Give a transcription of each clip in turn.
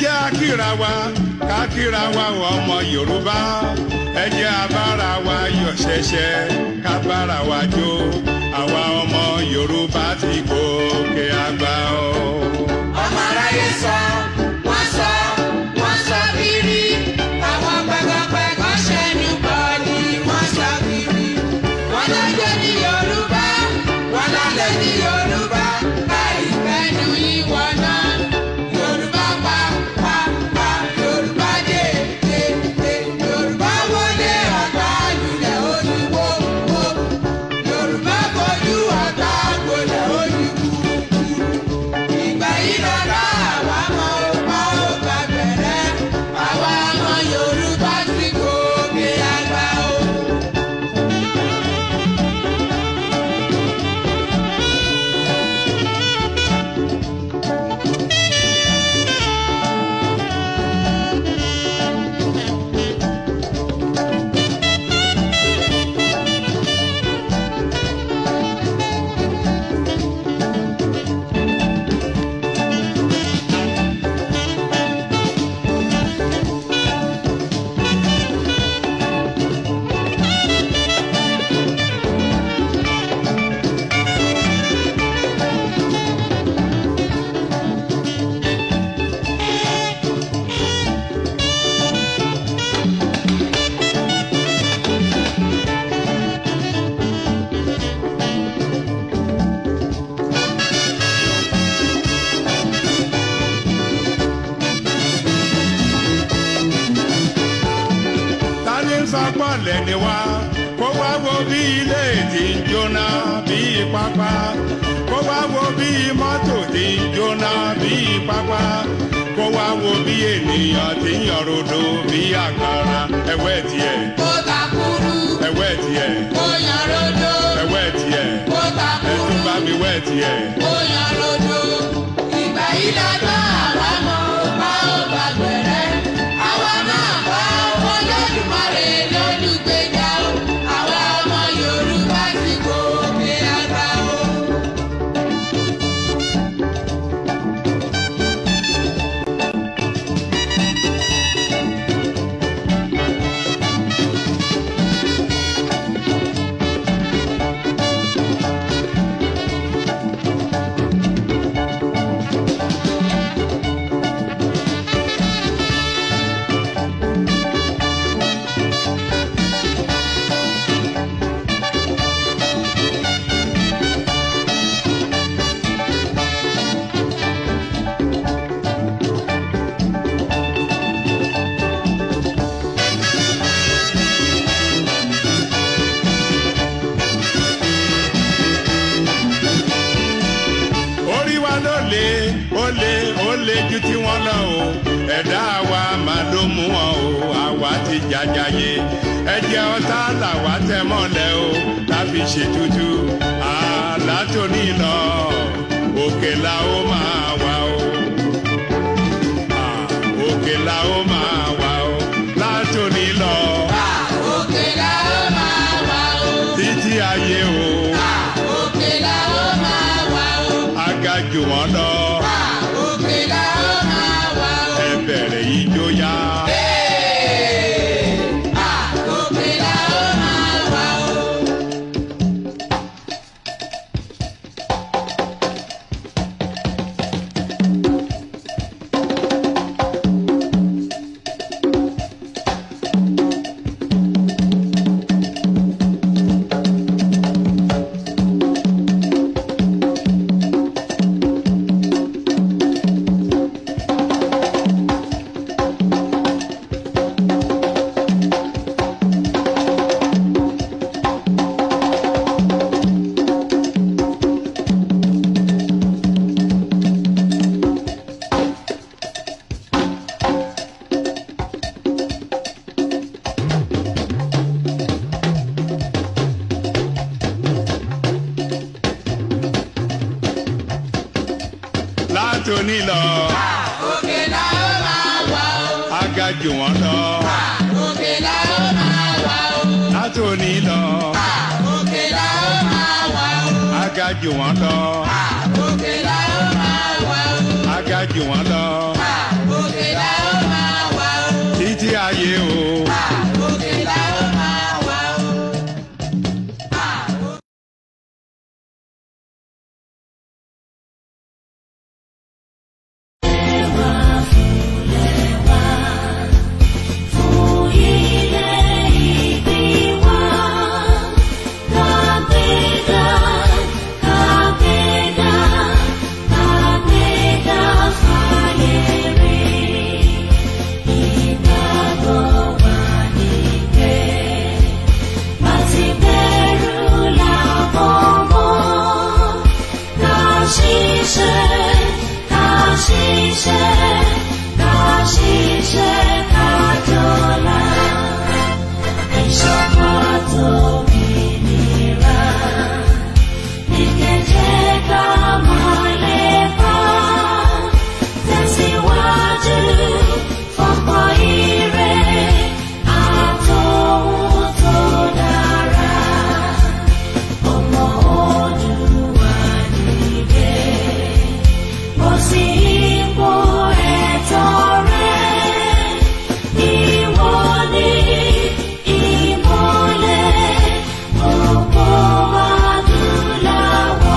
Jẹ́ á kíra wa, ká kíra wa ọmọ Yorùbá. Ẹ jẹ́ á bára wa yọ̀ ṣẹ̀ṣẹ̀, ká bára wa jó. Àwa ọmọ Yorùbá ti gòkè àgbà o. Ọmọ aráyé sọ, wọ́n sọ, wọ́n sọ kiri. Àwọn pẹ̀gànpẹ̀gàn ṣẹnu bọ̀ ni wọ́n sọ kiri. Wọ́n lọ́jọ́ ní Yorùbá, wọ́n lálẹ́ ní Yorùbá. Láì fẹ́nu ìwọ náà. Yorùbá pa pa pa, Yorùbá dé dé dé. Yorùbá wọlé ọ̀tá lulẹ̀ olúwo wo. Yorùbá fojú ọ̀tá gbolẹ̀ olúkúlùkù. Ìgbà yìí lọ́rọ̀ àwa mọ̀ ó pa ó bá bẹ̀rẹ̀. Àwa ọmọ Yorùbá ti gòkè àgbà o. Ta ni ń sọ pọ̀lẹ́ ni wá? Kó wá wo bí ilé tí ń jóná bí pápá. Kó wá wo bí mọ́tò tí ń jóná bí pápá. Kó wá wo bí ènìyàn tí ń yọ̀rọ̀dọ̀ bí àkàrà. Ẹ̀wẹ́ tiẹ̀, Kó takúrú, ẹ̀wẹ́ tiẹ̀, kó yan rodo. ẹ̀wẹ́ tiẹ̀, Kó ẹ takúrú. tún bá mi wẹ́ tiẹ̀. Ó yan rodo. Ìgbà yìí lọ́jọ́ àwa mọ̀ ó pa ó bá bẹ̀rẹ̀. Àwa náà bá Olódùmarè lólùgbèjà o. Àwa ọmọ Yorùbá ti gòkè àgbà o. Orí wa ló lé, ó lé, ó lé ju tí wọ́n lọ o. Ẹ̀dá wa máa ló mú wọn o, àwa ti jàjàyè. Ẹ̀jẹ̀ ọ̀tá làwa tẹ̀ mọ́lẹ̀ o, láfi ṣètùtù. Àlá tó ní lọ, òkè la ó máa wà o. Òkè la ó máa wà o, látòní lọ, Òkè la ó máa wà o. títí ayé o, Òkè la ó máa wà o. aga jù wọ́n lọ, Òkè la ó máa wà o. ẹ bẹ̀rẹ̀ ijó yá. Òkè la ó máa wà o. Látòní lọ, Òkè la ó máa wà o. aga jù wọ́n lọ. Òkè la ó máa wà o. Látòní lọ, Òkè la ó máa wà o. aga jù wọ́n lọ. Òkè la ó máa wà o. Aga jù wọ́n lọ. Òkè ṣiṣẹ́, ká ṣiṣẹ́ ká jọlá. Ìṣọ̀kan tómìnira ní kẹ̀jẹ́ ká máa lépa. Tẹ̀síwájú fọ́pọ̀ ire àtòhun tó dára. Ọmọ Oòduà dìde, bọ́ sí ipò ẹ̀tọ́ rẹ. Ìwọ ni ìmọ́lẹ̀ gbogbo adúláwọ̀.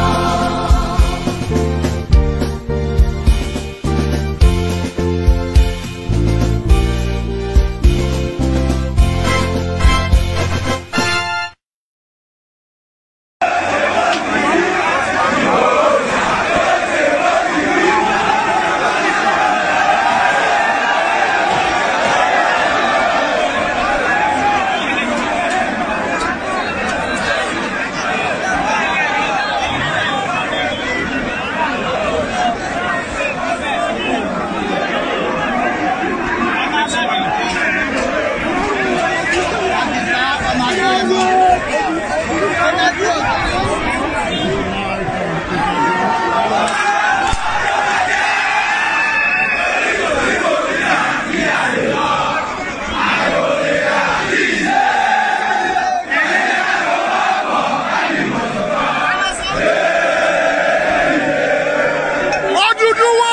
Odùduwà!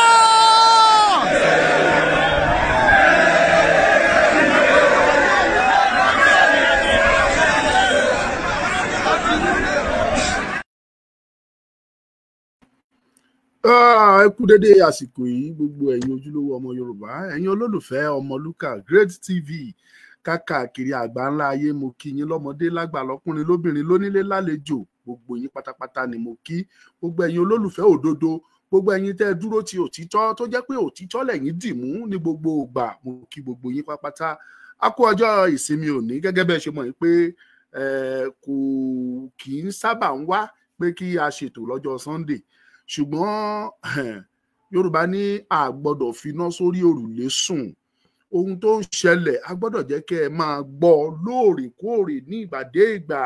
Ah, ẹ kú dédé àsìkò yìí gbogbo ẹ̀yin ojúlówó ọmọ Yorùbá, ẹ̀yin olólùfẹ́ Ọmọlúkà Great TV káàkiri àgbà ńlá ayé, mo kí yín lọ́mọdé lágbà lọ́kùnrin lóbìnrin lónílé lálejò, gbogbo yín pátápátá ni mo kí. Gbogbo ẹ̀yin olólùfẹ́ òdodo, gbogbo ẹ̀yin tẹ́ ẹ dúró ti òtítọ́ tó jẹ́ pé òtítọ́ lẹ̀yin dì mú ní gbogbo ìgbà, mo kí gbogbo yín pátápátá. A kú ọjọ́ ìsinmi òní. Gẹ́gẹ́ bẹ́ẹ̀ ṣe mọ̀ yín pé kò kì í sábà ń wá pé kí a ṣètò lọ́jọ́ Sunday, ṣùgbọ́n Yorùbá ní a gbọ́dọ̀ finá sórí òrùlé sùn. Ohun tó ń ṣẹlẹ̀ a gbọ́dọ̀ jẹ́ kẹ́ ẹ máa gbọ́ lóòrèkóòrè ní ìgbà dé ìgbà.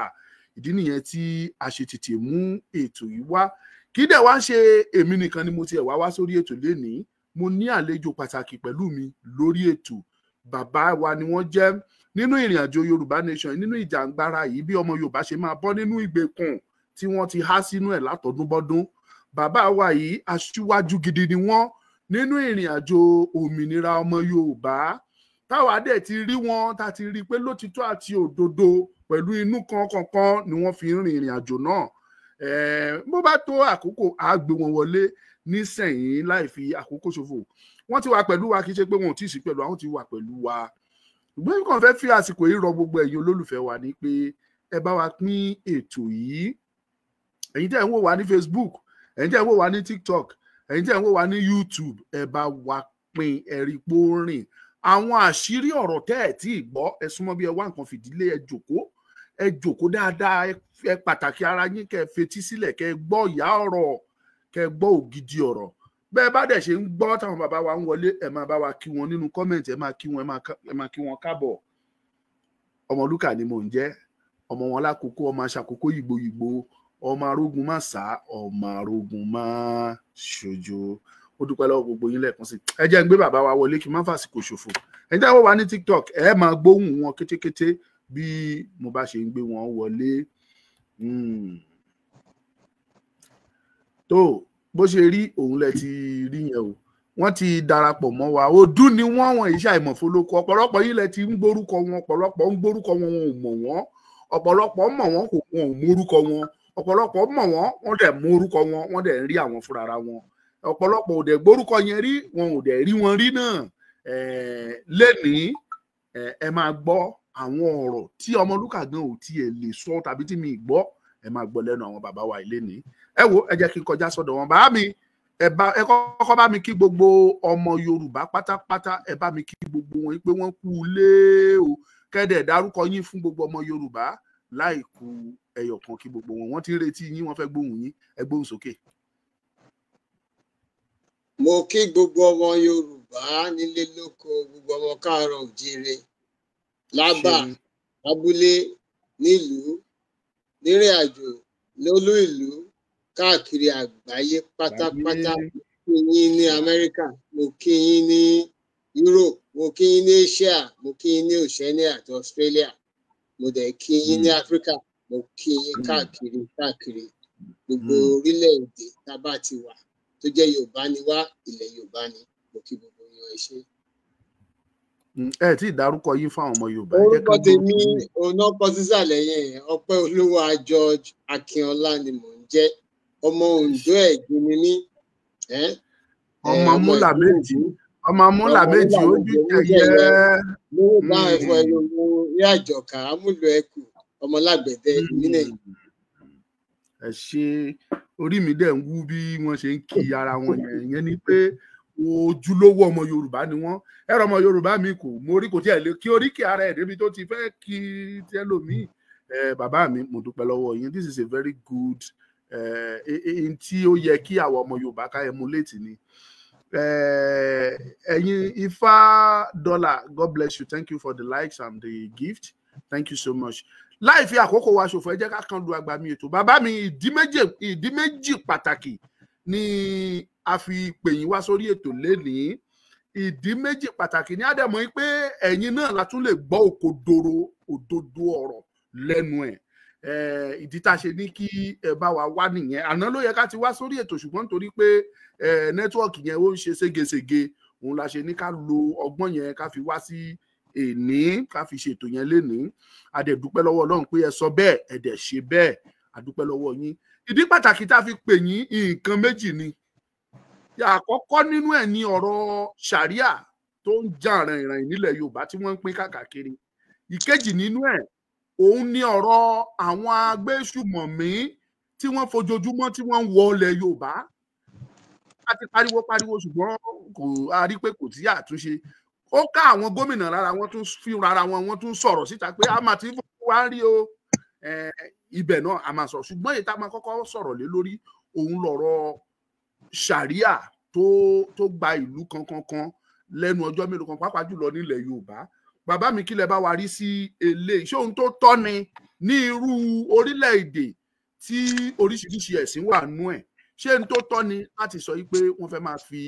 Ìdí nìyẹn tí a ṣe tètè mú ètò yìí wá. Kí dẹ̀ wá ń ṣe èmi nìkan ni mo tiẹ̀ wá wá sórí ètò lénìí, mo ní àlejò pàtàkì pẹ̀lú mi lórí ètò. Bàbá wa ni wọ́n jẹ́ nínú ìrìn àjò Yorùbá Nation, nínú ìjàngbara yìí, bí ọmọ Yorùbá ṣe máa bọ́ nínú ìgbèkùn tí wọ́n ti há sínú ẹ̀ látọdúnbọ́dún. Bàbá wa yìí aṣíwájú gidi ni wọ́n nínú ìrìn àjò òmìnira ọmọ Yorùbá, táwa dẹ̀ ti rí wọn, tá ti rí i pé lótìtọ́ àti òdodo pẹ̀lú inú kan kankan ni wọ́n fi ń rin ìrìn àjò náà. Bó bá tó àkókò á gbé wọn wọlé nísẹ̀yìn láì fi àkókò ṣòfò. Wọ́n ti wà pẹ̀lú wa, kì í ṣe pé wọn ò tí ì sí pẹ̀lú, àwọn ti wà pẹ̀lú wa. Ṣùgbọ́n kàn fẹ́ fi àsìkò yìí rọ gbogbo ẹ̀yin olólùfẹ́ wa ní pé ẹ bá wa pín ètò yìí. Ẹ̀yin tẹ́ ẹ̀ ń wò wá ní Facebook, ẹ̀yin tẹ́ ẹ̀ ń wò wá ní TikTok, ẹ̀yin tẹ́ ẹ̀ ń wò wá ní YouTube, ẹ bá wa pín, ẹ̀rí pó rìn. Àwọn àṣírí ọ̀rọ̀ tẹ́ ẹ̀ tí ì gbọ́, ẹ súnmọ́ bí ẹ wá nǹkan fìdílé, ẹ jòkó, ẹ jòkó dáadáa, ẹ pàtàkì ara yín, kẹ́ ẹ fetí sílẹ̀, kẹ́ ẹ gbọ́ ìyá ọ̀rọ̀, kẹ́ ẹ gbọ́ ògidì ọ̀rọ̀. Bẹ́ẹ̀ bá dẹ̀ ṣe ń gbọ́ táwọn bàbá wa ń wọlé, ẹ máa bá wa kí wọn nínú comment, ẹ máa kí wọn, ẹ máa kí wọn káàbọ̀. Ọmọlúkà ni mò ń jẹ́, ọmọ wọn lákòókò, ọmọ aṣàkókò yìgbòyìgbò, ọmọ arógun má sá, ọmọ arógun má ṣojo. Ó dúpẹ́ lọ́wọ́ gbogbo yín lẹ́ẹ̀kan sí. Ẹ jẹ́ ń gbé bàbá wa wọlé kí n má fàsìkò ṣòfò. Ẹ jẹ́ wọ́n wá ní TikTok, ẹ máa gbóhùn wọn kétékété bí mo bá ṣe ń gbé wọn wọlé. Tó bó ṣe rí òun lẹ ti rí yẹn o. Wọ́n ti darapọ̀ mọ́ wa. Ọdún ni wọ́n, wọ̀nyí ṣàìmọ̀fólókọ. Ọ̀pọ̀lọpọ̀ yìí lẹ ti ń gbórúkọ wọn, ọ̀pọ̀lọpọ̀ ń gbórúkọ wọn, wọn ò mọ̀ wọ́n. Ọ̀pọ̀lọpọ̀ mọ̀ wọ́n, kò wọn ò mórúkọ wọn. Ọ̀pọ̀lọpọ̀ mọ̀ wọ́n, wọ́n dẹ̀ mórúkọ wọn, wọ́n dẹ̀ ń rí àwọn fúnra wọn. Ọ̀pọ̀lọpọ̀ ò dẹ̀ gbórúkọ yẹn rí, wọn ò dẹ̀ rí wọn rí náà. Lẹ́nìí ẹ máa gbọ́ àwọn ọ̀rọ̀ tí Ọmọlúkà gan ò tiẹ̀ lè sọ tàbí tí mi gbọ́, ẹ máa gbọ́ lẹ́nu àwọn bàbá wa lẹ́nìí. Ẹ wo, ẹ jẹ́ kí n kọjá sọ́dọ̀ wọn. Bàbá mi, ẹ kọ́kọ́ bá mi kí gbogbo ọmọ Yorùbá pátápátá, ẹ bá mi kí gbogbo wọn pé wọ́n kú lé o. Kẹ́dẹ̀ dárúkọ yín fún gbogbo ọmọ Yorùbá láì kù ẹyọ kan, kí gbogbo wọn. Wọ́n ti ń retí yín, wọ́n fẹ́ gbóhùn yín, ẹ gbóhùn sókè. Mo Mo kí gbogbo ọmọ Yorùbá nílé lóko, gbogbo ọmọ káàárọ̀ òjíire, lábà, Ṣeun. lábúlé, nílùú, nírìn àjò, lólú ìlú, káàkiri àgbáyé pátápátá. Láyé. Mo kí yín ní Amẹ́ríkà, mo kí yín ní Europe, mo kí yín ní Asia, mo kí yín ní Oceania àti Australia, mo dẹ̀ kí yín ní Áfíríkà, mo kí yín káàkiri káàkiri gbogbo orílẹ̀-èdè tá a bá ti wà tó jẹ́ Yorùbá ni wá, ilẹ̀ Yorùbá ni. Mo kí gbogbo yín, ẹ ṣé. Ẹ tí ì dárúkọ yín fáwọn ọmọ Yorùbá, ẹ jẹ́ Orúkọ kán gbọ́. tèmi òun náà kọ sísàlẹ̀ yẹn, Ọpẹ́ Olúwa George Akínọlá ni mò ń jẹ́. Ọmọ Oǹdó Ẹ̀gbin ni mí. Ọmọ Ọmọ múlà ìlú méjì, ọmọ múlà ọmọ méjì múlà ojú méjì ojú jẹyẹ. jẹyẹ lówó bá ẹfọ Mm. ẹyọ owó rí àjọkà amúlò ẹkù ọmọlágbẹ̀dẹ ìmínẹ. Ẹ ṣe, orí mi dẹ̀ ń wú bí wọ́n ṣe ń kí ara wọn yẹn. Ìyẹn ni pé ojúlówó ọmọ Yorùbá ni wọ́n. Ẹ̀rọ ọmọ Yorùbá mi kò mórí, kò tiẹ̀ lè kí oríkì ara ẹ̀ débi tó ti fẹ́ kí tẹ́lòmíì. Bàbá mi, mo dúpẹ́ lọ́wọ́ yín. This is a very good n tí ó yẹ kí àwọn ọmọ Yorùbá ká emulate ni. Ẹ̀yin Ifá Dollar, God bless you. Thank you for the likes and the gift. Thank you so much. Láì fi àkókò wa ṣòfò, ẹ jẹ́ ká kan lu àgbàmì ètò. Bàbá mi, ìdí méjì pàtàkì ni a fi pè yín wá sórí ètò lénìí. Ìdí méjì pàtàkì ní àdàmọ́ yín pé ẹ̀yin náà la tún lè gbọ́ òkodoro òdodo ọ̀rọ̀ lẹ́nu ẹ̀. Ìdí tá a ṣe ní kí ẹ bá wa wá nìyẹn. Àná ló yẹ ká ti wá sórí ètò, ṣùgbọ́n nítorí pé network yẹn ó ń ṣe ségesège, òun la ṣe ní ká lo ọgbọ́n yẹn ká fi wá sí èní, ká fi ṣètò yẹn lénìí. A dẹ̀ dúpẹ́ lọ́wọ́ Ọlọ́run pé ẹ sọ bẹ́ẹ̀, ẹ dẹ̀ ṣe bẹ́ẹ̀. A dúpẹ́ lọ́wọ́ yín. Ìdí pàtàkì tá a fi pè yín, nǹkan méjì ni. Àkọ́kọ́ nínú ẹ̀ ní ọ̀rọ̀ ṣàríà tó ń jà rìnrìn nílẹ̀ Yorùbá tí wọ́n ń pín káàkiri. Ìkejì nínú ẹ̀, òun ní ọ̀rọ̀ àwọn agbésùmọ̀mí tí wọ́n fojoojúmọ́ tí wọ́n ń wọ ilẹ̀ Yorùbá. A ti pariwo pariwo, ṣùgbọ́n kò a rí pé kò sí àtúnṣe. Ó ká àwọn gómìnà lára, wọn tún fi rárá wọn, wọ́n tún sọ̀rọ̀ síta pé a máa ti ń fọwọ́ wá rí o. Ibẹ̀ náà a máa sọ̀rọ̀, ṣùgbọ́n èyí tá a máa kọ́kọ́ sọ̀rọ̀ lé lórí, òun lọ̀rọ̀ ṣàríà tó gba ìlú kankankan lẹ́nu ọjọ́ mélòó kan, pàápàá jùlọ nílẹ̀ Yorùbá. Bàbá mi, kí lẹ bá wa rí sí eléyìí? Ṣé ohun tó tọ́ ni ní irú orílẹ̀-èdè tí oríṣiríṣi ẹ̀sìn wà nú ẹ̀? Ṣé ohun tó tọ́ ni láti sọ yìí pé wọ́n fẹ́ máa fi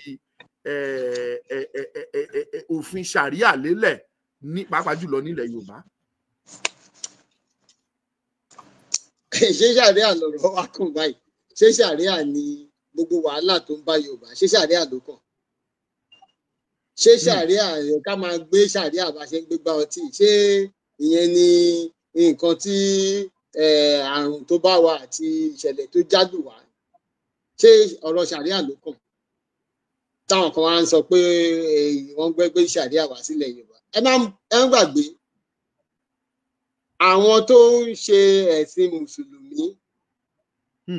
òfin ṣàríà lélẹ̀ ní pàápàá jùlọ nílẹ̀ Yorùbá? Ṣé ṣàríà lọ̀rọ̀ wá kàn báyìí? Ṣé ṣàríà ni gbogbo wàhálà tó ń bá Yorùbá? Ṣé ṣàríà ló kàn? Ṣé ṣàríà ẹ̀ ká máa gbé ṣàríà bá ṣe ń gbégbá ọtí, ṣé ìyẹn ni nǹkan tí àrùn tó bá wa àti ìṣẹ̀lẹ̀ tó jálù wá? Ṣé ọ̀rọ̀ ṣàríà ló kàn táwọn kan wá ń sọ pé wọ́n gbé gbé ṣàríà wá sílẹ̀ Yorùbá? Ẹ má gbàgbé, àwọn tó ń ṣe ẹ̀sìn mùsùlùmí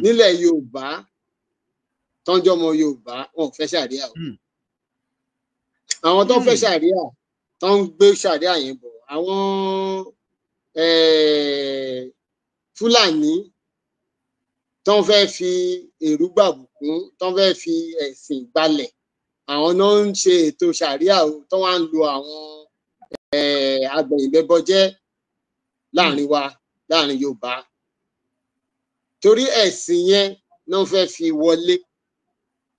nílẹ̀ Yorùbá tọ́jọ́ ọmọ Yorùbá, wọn ò fẹ́ ṣàríà o. Àwọn tó ń fẹ́ ṣàríà, tó ń gbé ṣàríà yẹn bọ̀, àwọn Fúlàní tó ń fẹ́ fi èrú gbàbùkún, tó ń fẹ́ fi ẹ̀sìn gbalẹ̀, àwọn náà ń ṣe ètò ṣàríà o, tó wá ń lo àwọn agbẹ̀yìnbẹ́bọjẹ́ láàrin wa, láàrin Yorùbá, torí ẹ̀sìn yẹn náà fẹ́ fi wọlé.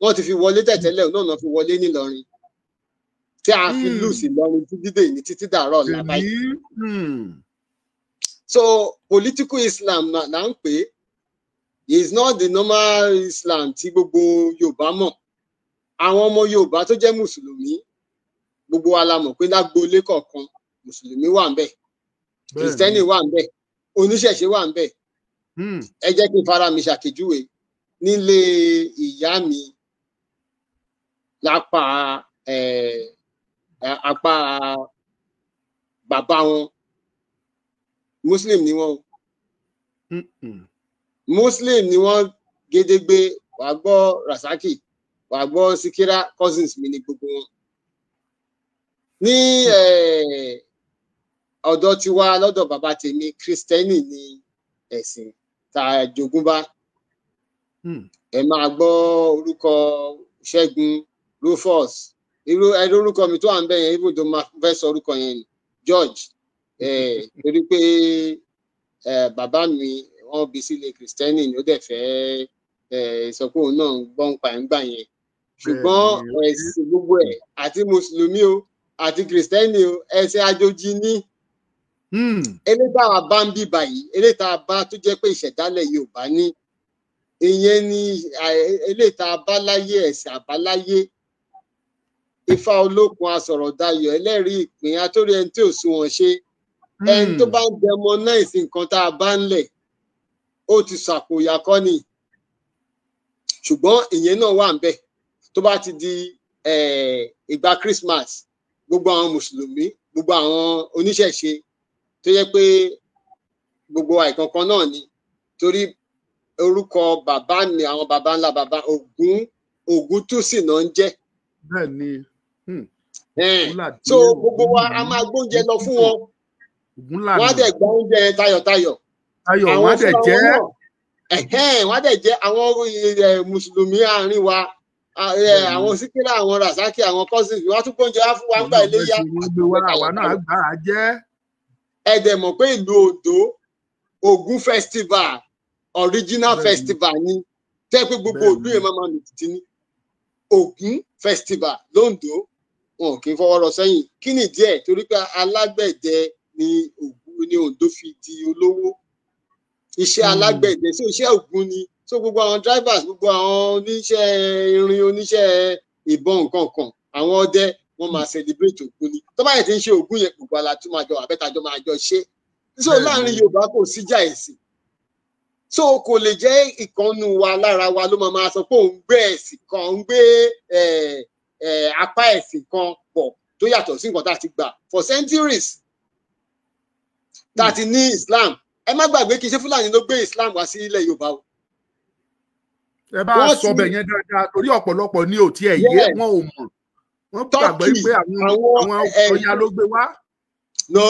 Wọ́n ti fi wọlé tẹ̀tẹ́lẹ̀ náà, náà fi wọlé nílọrin tí a fi lù sí lọrin títí dè ní títí dàárọ̀ ọ̀la báyìí. So political Islam là ń pè é. Is not the normal Islam tí gbogbo Yorùbá mọ̀. Àwọn ọmọ Yorùbá tó jẹ́ mùsùlùmí, gbogbo wa la mọ̀ pé lágboolé kọ̀ọ̀kan, mùsùlùmí wà ńbẹ̀, kìrìsìtẹ́nì wà ńbẹ̀, oníṣẹ̀ṣe wà ńbẹ̀. Ẹ jẹ́ kí n fara mi ṣàpèjúwe. Nílé ìyá mi lápá apá bàbá wọn, muslim ni wọn o. Muslim ni wọn gédégbé. Wàá gbọ́ Rasaki, wàá gbọ́ Sikira, cousins mi ni gbogbo wọn. Ní ọ̀dọ̀ tiwa lọ́dọ̀ bàbá tèmi, kristẹni ni ẹ̀sìn tá a jogún bá. Ẹ máa gbọ́ orúkọ Ṣẹ́gun. Rufus, irú ẹni orúkọ mi tó wà ń bẹ yẹn, even though máa fẹ́ sọ orúkọ yẹn ni George, torí pé bàbá mi wọ́n bí sílé Kristẹni ni, ó dẹ̀ fẹ́ sọ pé òun náà ń gbọ́ ń pa ẹ̀ ń gbà yẹn. Ṣùgbọ́n ẹ̀sìn gbogbo ẹ̀, àti mùsùlùmí o àti Kristẹni o, ẹ̀sìn àjòjì ní. Eléyìí tá a bá ń bí báyìí, eléyìí tá a bá tó jẹ́ pé ìṣẹ̀dálẹ̀ Yorùbá ní, ìyẹn ni eléyìí tá a bá láyé, ẹ̀sìn àbáláyé. Ifá olókun asọ̀rọ̀dayọ̀ ẹlẹ́rìí ìpín atórí ẹni tí ò sunwọ̀n ṣe. Ẹni tó bá ń demonize nǹkan tá a bá ń lẹ̀, ó ti ṣàpòyà kọ́ ni. Ṣùgbọ́n ìyẹn náà wà ń bẹ̀. Tó bá ti di ìgbà Christmas, gbogbo àwọn mùsùlùmí, gbogbo àwọn oníṣẹ̀ṣe, tó yẹ pé gbogbo àìkankan náà ni, torí orúkọ bàbá mi, àwọn bàbá ńlá bàbá Ògún, Ògúntúsì náà ń jẹ́. Bẹ́ẹ̀ ni. So gbogbo wa a máa gbóúnjẹ lọ fún wọn, wọ́n á dẹ̀ gba oúnjẹ tayọ̀tayọ̀. Tayọ̀, wọ́n á dẹ̀ jẹ́. Wọ́n á dẹ̀ jẹ́. Àwọn mùsùlùmí àárín wa, àwọn síkírà, àwọn rasaki, àwọn cousins, wọ́n á tún gbóúnjẹ wá fún wa nígbà iléyá. Àwa náà gbà á jẹ́. Ẹ dẹ̀ mọ̀ pé ìlú Oǹdó, Ògún festival, original festival ni, tẹ́ pé gbogbo ìlú yẹn máa mì títí ní Ògún festival l'Oǹdó, wọn kì í fọwọ́ rọ sẹ́yìn. Kí ni díẹ̀? Torí pé alágbẹ̀dẹ ni Ògún ni Oǹdó fi di olówó. Iṣẹ́ alágbẹ̀dẹ, so iṣẹ́ Ògún ni. So gbogbo àwọn drivers, gbogbo àwọn oníṣẹ́ irin, oníṣẹ́ ìbọn nǹkan kan, àwọn ọdẹ, wọ́n máa celebrate Ògún ni. Tó bá yẹ ti ń ṣe Ògún yẹn, gbogbo àlà tó máa jọ àbẹ́tajọ máa jọ ṣe. So láàrin Yorùbá kò síjà ẹ̀sìn. So kò lè jẹ́ ìkànnù wa lára wa ló máa sọ pé òun gbé ẹ̀sìn kan, òun gbé apá ẹ̀sìn kan pọ̀ tó yàtọ̀ sí nǹkan tá a ti gbà for centuries tá a ti ní Islam. Ẹ má gbàgbé, kì í ṣe Fúlàní ló gbé Islam wá sí ilẹ̀ Yorùbá o. Ẹ bá sọ bẹ̀ yẹn dáadáa, torí ọ̀pọ̀lọpọ̀ ní ò tiẹ̀ yé, wọn ò mọ̀, wọ́n gbàgbé pé àwọn Ọya ló gbé wá. No,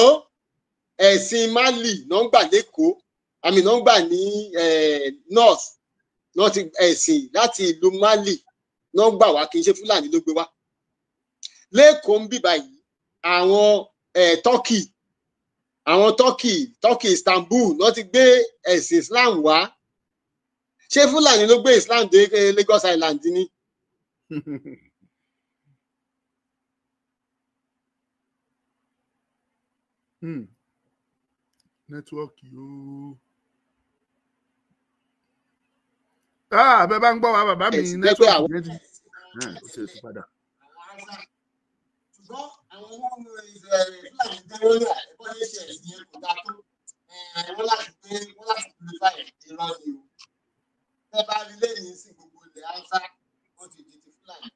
ẹ̀sìn Mali náà ń gbà lẹ́kọ̀ọ́, àmì náà ń gbà ní north, náà ti ẹ̀sìn láti ìlú Mali náà gbà wá, kì í ṣe Fúlàní ló gbé wá. Lẹ́kọ̀ọ́ ń bíbá yìí, àwọn Turkey, àwọn Turkey Istanbul náà ti gbé ẹ̀sìn Islam wá. Ṣé Fúlàní ló gbé Islam dé Lagos Island ni? Nẹ́tíwọ́ọ̀kì ooo. Bẹ́ẹ̀ bá ń gbọ́ wa bàbá mi, nẹ́tíwọ́ọ̀kì yẹn ti ó ṣe é padà. Ṣùgbọ́n àwọn ọmọ Fúlàní dé lórí ẹ̀kọ́ ní ṣe ẹ̀sìn yẹn kò dáa tó, wọ́n láti gbé, wọ́n láti purify irọ́ ni o. Ẹ bá rí lẹ́yìn sí gbogbo ilẹ̀ Haúsá, ó ti di ti Fúlàní.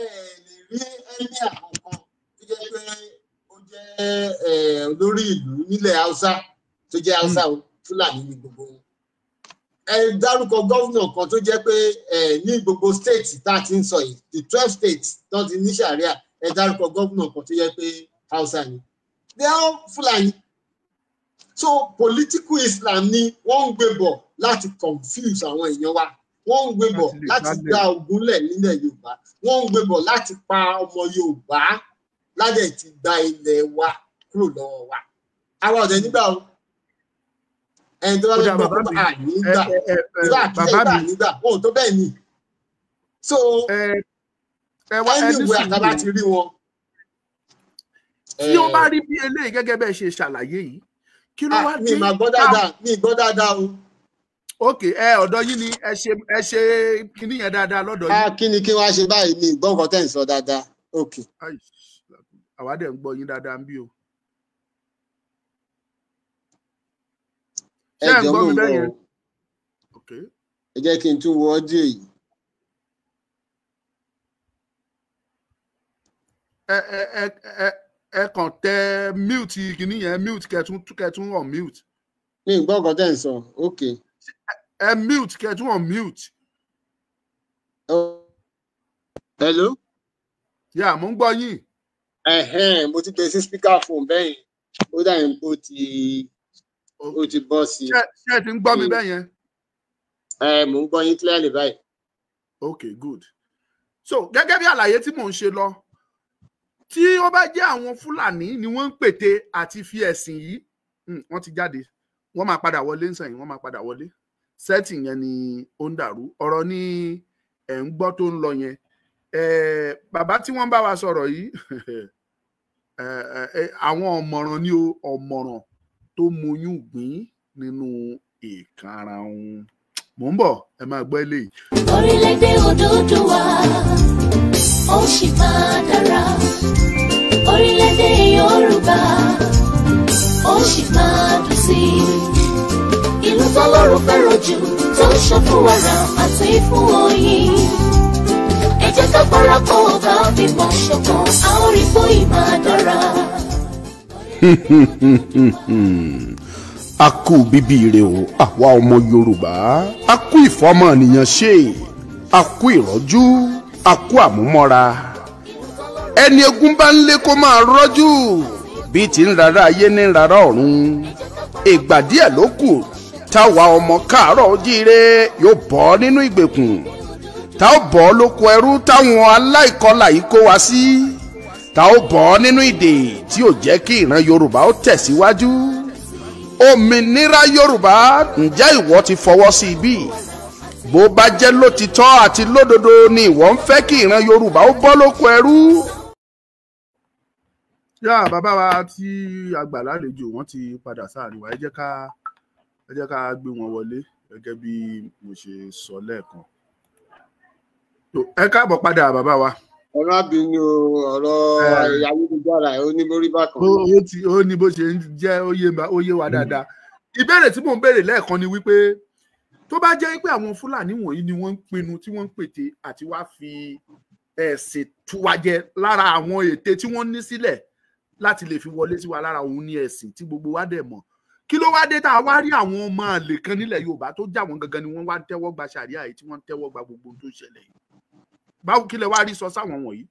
Ẹ lè rí ẹni àkọ́kọ́ tó jẹ́ pé ó jẹ́ olórí ìlú nílẹ̀ Haúsá tó jẹ́ Haúsá o, Fúlàní ni gbogbo wọn. Ẹ dárúkọ gọ́vnà kan tó jẹ́ pé ní gbogbo state tá a ti ń sọ yìí, the 12 states tó ti ní ṣàríà, ẹ dárúkọ gọ́vnà kan tó jẹ́ pé Haúsá ni. They are Fúlàní. So political Islam ni wọ́n ń gbé bọ̀ láti confuse àwọn èèyàn wa, wọ́n ń gbé bọ̀ láti gba ogun lẹ̀ nílẹ̀ Yorùbá, wọ́n ń gbé bọ̀ láti pa ọmọ Yorùbá, ládẹ̀ ti gba ilẹ̀ wa kúrò lọ́wọ́ wa. Àwa ọ̀dẹ̀ nígbà o, ẹni tó bá fẹ́ gbọ́ pé ànígbà ìgbà ànígbà ohun tó bẹ́ẹ̀ ni. So anyway, àtàbà ti rí wọn. Tí ó bá rí bí eléyìí gẹ́gẹ́ bẹ́ẹ̀ ṣe ṣàlàyé yìí, kí ló wá dé? Mi máa gbọ́ dáadáa, mi gbọ́ dáadáa o. Ok, ẹ ọ̀dọ̀ yín ni ẹ ṣe kíní yẹn dáadáa lọ́dọ̀ yín. Kí ni kí wọ́n á ṣe báyìí? Mi gbọ́ nǹkan tẹ́ ń sọ dáadáa. Ok. Àwa dẹ̀ ń gbọ́ yín dáadáa ń bí o. Ẹ jọ̀ọ́ mò ń bọ̀ o. Ẹ jẹ́ kí n tún wo ọ́díò yìí. Ẹ kàn tẹ mute kìíní yẹn, mute kẹtún on mute. Mi ò gbọ́ nǹkan tẹ́ ń sọ. Ok. Ẹ mute kẹtún on mute. Hello. Yà, mo ń gbọ́ yín. Mo ti gbé sí speaker phone bẹ́ẹ̀ yẹn, ó dà yín pé ó ti bọ́ sí i. Ṣé ẹ ti ń gbọ́ mi bẹ́ẹ̀ yẹn? Mò ń gbọ́ yín clearly báyìí. Ok, good. So gẹ́gẹ́ bí àlàyé tí mò ń ṣe lọ, tí ó bá jẹ́ àwọn Fúlàní ni wọ́n ń pète àti fi ẹ̀sìn yìí, wọ́n ti jáde, wọ́n máa padà wọlé nsẹ̀yìn, wọ́n máa padà wọlé. Sẹ́ẹ̀tì yẹn ni ó ń dàrú. Ọ̀rọ̀ ni ẹ̀ ń gbọ́ tó ń lọ yẹn. Bàbá tí wọ́n bá wa sọ̀rọ̀ yìí, àwọn ọ̀mọ̀ràn ni o, ọ̀mọ̀ràn tó moyún gbìn nínú ìkarahun. Mò ń bọ̀, ẹ máa gbọ́ eléyìí. Orílẹ̀-èdè Odùduwà ó sì máa dára, orílẹ̀-èdè Yorùbá ó sì máa dùn sí i. Ìlú tọ́lọ́run fẹ́ràn jù tó ń ṣàn fún wàrà àti fún oyin. Ẹ jẹ́ ká parapọ̀ ká fìmọ̀ ṣọ̀kan, a ó rí fún ìmọ̀ dára. A kú bíbí rẹ o, àwa ọmọ Yorùbá, a kú ìfọmọnìyàn ṣe, a kú ìrọ́jú, a kú àmúmọ́ra. Ẹni egun bá ń lé kó máa rọ́jú, bí ti ń rárá ayé ní rárá ọ̀run. Ìgbà díẹ̀ ló kù táwa ọmọ káàárọ̀ ojíire yóò bọ́ nínú ìgbèkùn, tá ó bọ́ lóko ẹrú táwọn aláìkọlà yìí kó wa sí, tá ó bọ́ nínú ìdè tí ò jẹ́ kí ìran Yorùbá ó tẹ̀síwájú. Òmìnira Yorùbá, ǹjẹ́ ìwọ ti fọwọ́ sí ibi? Bó bá jẹ́ lótìtọ́ àti lódodo ni ìwọ ń fẹ́ kí ìran Yorùbá ó bọ́ lóko ẹrú. Yá bàbá wa tí àgbà lálejò, wọ́n ti padà sáàrin wa. Ẹ jẹ́ ká gbé wọn wọlé gẹ́gẹ́ bí mo ṣe sọ lẹ́ẹ̀kan. Ẹ káàbọ̀ padà bàbá wa. Ọ̀rọ̀ àbínú ọ̀rọ̀ ayélujára ó ní borí bákan. Ó ní bó ṣe ń jẹ́, ó yé wa dáadáa. Ìbéèrè tí mò ń béèrè lẹ́ẹ̀kan ni wípé tó bá jẹ́ pé àwọn Fúlàní wọ̀nyí ni wọ́n ń pinnu tí wọ́n ń pète àti wá fi ẹ̀sìn tú wa jẹ lára àwọn ète tí wọ́n ní sílẹ̀ láti lè fi wọlé sí wa lára, òun ní ẹ̀sìn tí gbogbo wa dẹ̀ mọ̀. Kí ló wá dé tá a wá rí àwọn ọmọ àlè kan nílẹ̀ Yorùbá tó já wọn gangan ni wọ́n wá ń tẹ́wọ́ gba ṣàríà yìí, tí wọ́n ń tẹ́wọ́ gba gbogbo ohun tó ṣẹlẹ̀ yìí? Báwo kí lẹ wá rí sọ sáwọn wọ̀nyí?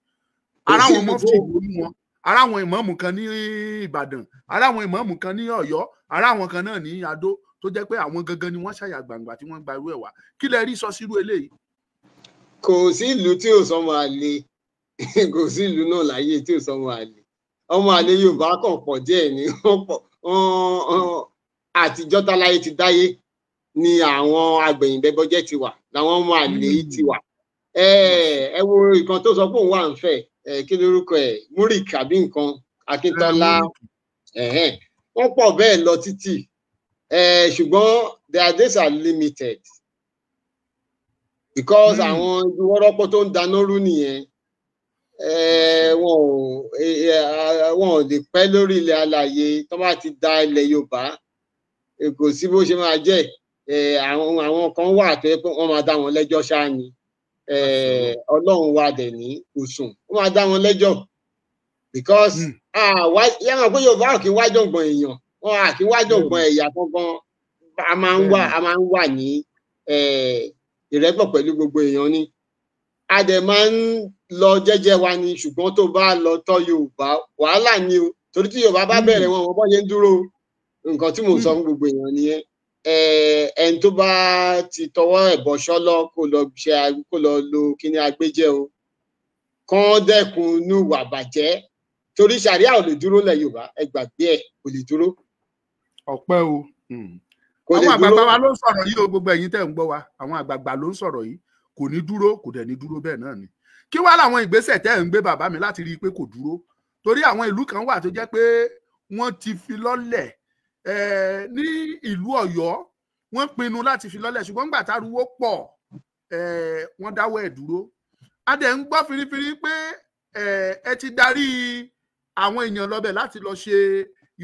Ara àwọn mọ́fì ìlú wọn, ara àwọn ìmáàmù kan ní Ìbàdàn, ara àwọn ìmáàmù kan ní Ọ̀yọ́, ara àwọn kan náà ní Adó, tó jẹ́ pé àwọn gangan ni wọ́n ṣàyà gbangba tí wọ́n gba irú ẹ̀ wá. Kí lẹ rí sọ sírú eléyìí? Kò sí ìlú tí ò sọmọ àlè, kò sí ìlú náà láyé tí ò sọmọ àlè. Ọmọ àlè Yorùbá kàn pọ̀ díẹ̀ ní wọ́n pọ̀. Àtijọ́ táláyé ti dáyé ni àwọn agbẹ̀yìnbẹ́bọ́jẹ́ ti wà, làwọn ọmọ àlè ti wà. Ẹ wo nǹkan tó sọ pé òun wà ń fẹ́, kí lórúkọ ẹ̀, Murik àbí nǹkan, Akíntọ́lá, wọ́n pọ̀ bẹ́ẹ̀ lọ títì. Ṣùgbọ́n their days are limited because àwọn ìwọ́rọ́pọ̀ tó ń dáná rú nìyẹn. Wọn ò lè pẹ́ lórí ilẹ̀ alàyè tó bá ti da ilẹ̀ Yorùbá. Kò sí bó ṣe máa jẹ́. Àwọn kan wà tó yẹ pé wọ́n máa dá wọn lẹ́jọ́ ṣáá ni. Ọlọ́run wa dẹ̀ ní òsùn, ó máa dá wọn lẹ́jọ́ because yẹ́n pé Yorùbá kì í wájọ̀gbọ̀n èèyàn, wọn kì í wájọ̀gbọ̀n ẹ̀yà kankan. A máa ń wà ní ìrẹ́pọ̀ pẹ̀lú gbogbo èèyàn ni. A dẹ̀ máa ń lọ jẹ́jẹ́ wa ni, ṣùgbọ́n tó bá lọ tọ́ Yorùbá wàhálà ni o, torí tí Yorùbá bá bẹ̀rẹ̀ wọn bọ́ ṣe ń dúró. Nǹkan tí mò ń sọ fún gbogbo èèyàn nìyẹn. Ẹni tó bá ti tọwọ́ ẹ̀bọ ṣọ́lọ́ kó lọ ṣe, kó lọ lo kíní agbéjẹ́ o, kán dẹ́kun inú ìwà bàjẹ́, torí ṣàríà ò lè dúró lẹ̀ Yorùbá, ẹ gbàgbé ẹ̀, kò lè dúró. Ọpẹ́ o, àwọn àgbààgbà wa ló ń sọ̀rọ̀ yìí o, gbogbo ẹ̀yin tẹ́ ń gbọ́ wa, àwọn àgbààgbà ló ń sọ̀rọ̀ yìí. Kò ní dúró, kò dẹ̀ ní dúró bẹ́ẹ̀ náà ni. Kí wá làwọn ìgbésẹ̀ tẹ́ ń gbé bàbá mi láti rí i pé kò dúró? Torí àwọn ìlú kan wà tó jẹ́ pé wọ́n ti fi lọ́lẹ̀ ní ìlú Ọ̀yọ́, wọ́n pinnu láti fi lọ́lẹ̀, ṣùgbọ́n nígbà táruwó pọ̀ wọ́n dáwọ́ ẹ̀ dúró. A dẹ̀ ń gbọ́ firifiri pé ẹ ti darí àwọn èèyàn lọ́bẹ̀ láti lọ ṣe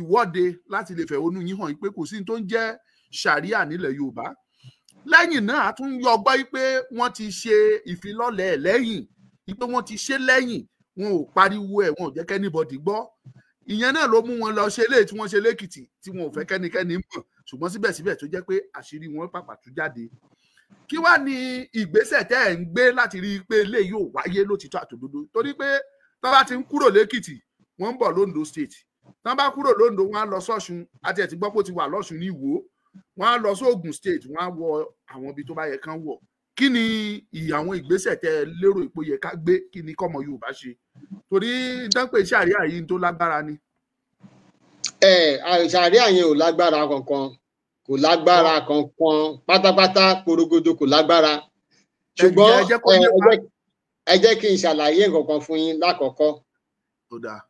ìwọ́de láti lè fẹ̀hónú yín hàn pé kò sí ní tó ń jẹ́ ṣàríà nílẹ̀ Yorùbá. Lẹ́yìn náà a tún yọ gbọ́ pé wọ́n ti ṣe ìfilọ́lẹ̀ lẹ́yìn, pé wọ́n ti ṣe lẹ́yìn, wọn ò pariwo ẹ̀, wọn ò jẹ́ kẹ́nìbọ̀dì gbọ́. Ìyẹn náà ló mú wọn lọ ṣe eléyìí tí wọ́n ṣe lẹ́kìtì tí wọn ò fẹ́ kẹ́nikẹ́ni mọ̀, ṣùgbọ́n síbẹ̀síbẹ̀ tó jẹ́ pé àṣírí wọn pàpà tú jáde. Kí wá ní ìgbésẹ̀ tẹ́ ẹ̀ ń gbé láti rí i pé eléyìí ò wáyé lótìtọ́ àtòdodo? Torí pé tó bá ti ń kúrò lẹ́kìtì, wọ́n ń bọ̀ lóńdó state, tó bá kúrò lóńdó wọ́n á lọ sọ́ṣun, àti ẹ̀ ti gbọ́ pé ó ti wà lọ́ṣun ní Ìwó, wọ́n á lọ sóògùn state, wọ́n á wọ àwọn ibi tó bá yẹ kán wọ̀. Kí ni àwọn ìgbésẹ̀ tẹ́ ẹ lérò ipò yẹ ká gbé? Kí ni kọ́mọ Yorùbá ṣe? Torí dánpẹ́ ṣàríà yìí tó lágbára ni. Ẹ ṣàríà yẹn ò lágbára kankan, kò lágbára kankan pátápátá, porogodo kò lágbára. Ṣùgbọ́n ẹ jẹ́ kí n ṣàlàyé nǹkan kan fún yín lákọ̀ọ́kọ́.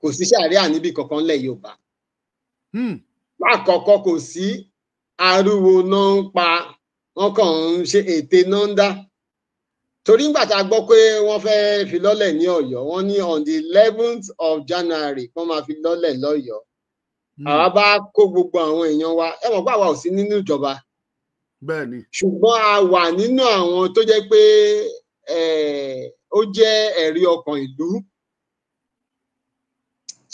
Kò sí ṣàríà níbi kankan ńlẹ̀ Yorùbá. Lákọ̀ọ́kọ́ kò sí, ariwo náà ń pa, wọ́n kàn ń ṣe ète náà ń dá. Torí nígbà tá a gbọ́ pé wọ́n fẹ́ fi lọ́lẹ̀ ní Ọ̀yọ́, wọ́n ní on the 11th of January wọ́n máa fi lọ́lẹ̀ lọ́yọ̀ọ́. Àwa bá kó gbogbo àwọn èèyàn wa, ẹ mọ̀ pé àwa ò sí nínú ìjọba. Bẹ́ẹ̀ni. Ṣùgbọ́n a wà nínú àwọn tó jẹ́ pé ó jẹ́ ẹ̀rí ọkàn ìlú.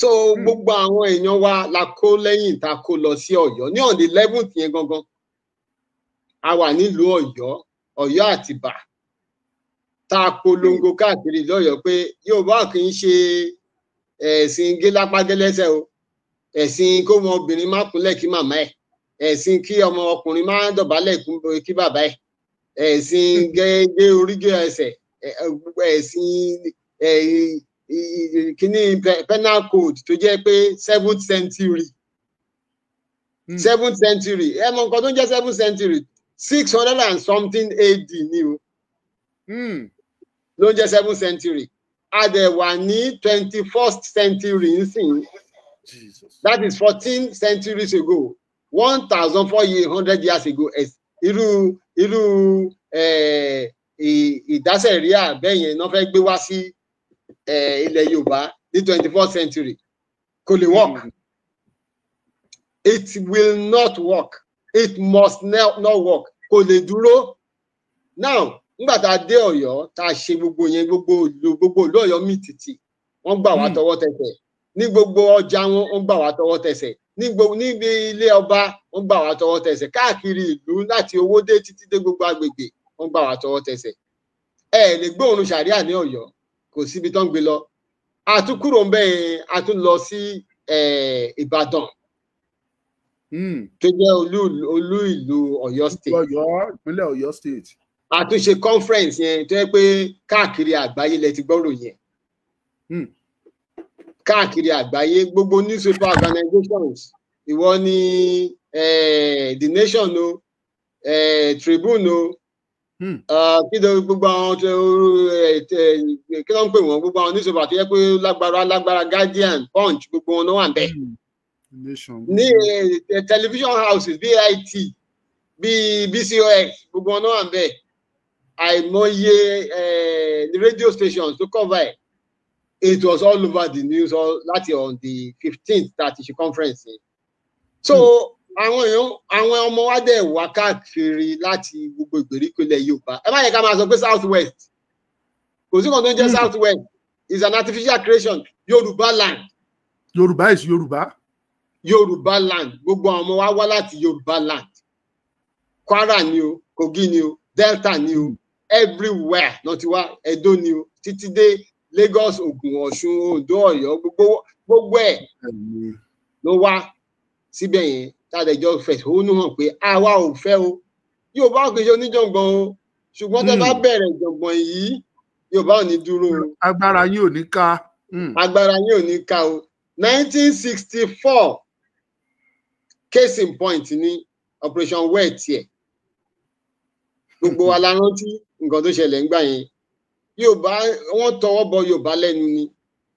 So gbogbo àwọn èèyàn wa la kó lẹ́yìn tá a kó lọ sí Ọ̀yọ́ ní on the 11th yẹn gangan. A wà nílùú Ọ̀yọ́, Ọ̀yọ́ Àtìbà, tá a polongo káàkiri lọ́yọ̀ọ́ pé Yorùbá kì í ṣe ẹ̀sìn gélápágẹ́lẹ́sẹ̀ o, ẹ̀sìn kó ọmọ obìnrin má kúnlẹ̀ kí màmá ẹ̀, ẹ̀sìn kí ọmọ ọkùnrin má dọ̀bálẹ̀ kí bàbá ẹ̀, ẹ̀sìn gé orí gé ẹsẹ̀, ẹ̀sìn kíní penal code tó jẹ́ pé seventh century, seventh century. Ẹ mọ nǹkan tó ń jẹ́ seventh century? 600 and something AD ni o ló ń jẹ́ seventh century. A dẹ̀ wà ní 21st century nsìn. That is 14 centuries ago, 1,400 years ago. Irú ìdásẹ̀ríà bẹ́ẹ̀ yẹn náà fẹ́ gbé wá sí ilẹ̀ Yorùbá ní 21st century. Kò lè work. It will not work. It must not work. Kò lè dúró. Now, nígbà tá a dé Ọ̀yọ́, tá a ṣe gbogbo yẹn, gbogbo ìlú Ọ̀yọ́ mì tìtì, wọ́n gbà wá tọwọ́ tẹsẹ̀. Ní gbogbo ọjà wọn, wọ́n gbà wá tọwọ́ tẹsẹ̀. Ní gbogbo níbi ilé ọba, wọ́n gbà wá tọwọ́ tẹsẹ̀. Káàkiri ìlú, láti Owódé títí dé gbogbo agbègbè, wọ́n gbà wá tọwọ́ tẹsẹ̀. Ẹ lè gbóòórùn ṣàríà ní Ọ̀yọ́, kò síbi tó ń gbé lọ. A tún kúrò ń bẹ́ẹ̀, a tún lọ sí Ìbàdàn tó jẹ́ olú ìlú Ọ̀yọ́ State. Ọ̀yọ́, ìpínlẹ̀ Ọ̀yọ́ State. A tún ṣe conference yẹn tó yẹ pé káàkiri àgbáyé lẹ ti gbọ́rò yẹn. Káàkiri àgbáyé, gbogbo newspaper organizations, ìwọ ni The Nation o, Tribune o, kí ló gbogbo àwọn tó kí ló ń pè wọ́n, gbogbo àwọn newspaper tó yẹ pé lágbára lágbára, Guardian, Punch, gbogbo wọn ló wà níbẹ̀. Ní television houses, BIT, bíi BCOS, gbogbo wọn ló wà níbẹ̀. Àìmọye radio stations tó cover ẹ̀. It was all over the news all láti on the 15th tá a ti ṣe conference yẹn. So àwọn èèyàn, àwọn ọmọ wa dẹ̀ wá káàkiri láti gbogbo ìgbèríko ilẹ̀ Yorùbá. Ẹ má yẹ ká máa sọ pé South West, kò sí kan tó ń jẹ́ South West, is an artificial creation. Yorùbá land. Yorùbá is Yorùbá. Yorùbá land. Gbogbo àwọn ọmọ wa wá láti Yorùbá land. Kwara ni o, Kogi ni o, Delta ni o, everywhere náà ti wá, Edo ni o, títí dé Lagos, Ògùn, Ọ̀ṣun, Oǹdó, Ọ̀yọ́, gbogbo gbogbo ẹ̀ ló wá síbẹ̀ yẹn, tá a lè jọ fẹ̀hónú hàn pé àwa ò fẹ́ o. Yorùbá kì í ṣe oníjàngbọ̀n o, ṣùgbọ́n tẹ́ bá bẹ̀rẹ̀ ìjàngbọ̀n yìí, Yorùbá ò ní dúró o. Agbára yín ò ní ká. Agbára yín ò ní ká o. 1964, case in point ní Operation Wear Tear. Gbogbo wa la rántí nǹkan tó ṣẹlẹ̀ ńgbà yẹn. Yorùbá, wọ́n tọwọ́ bọ Yorùbá lẹ́nu ni.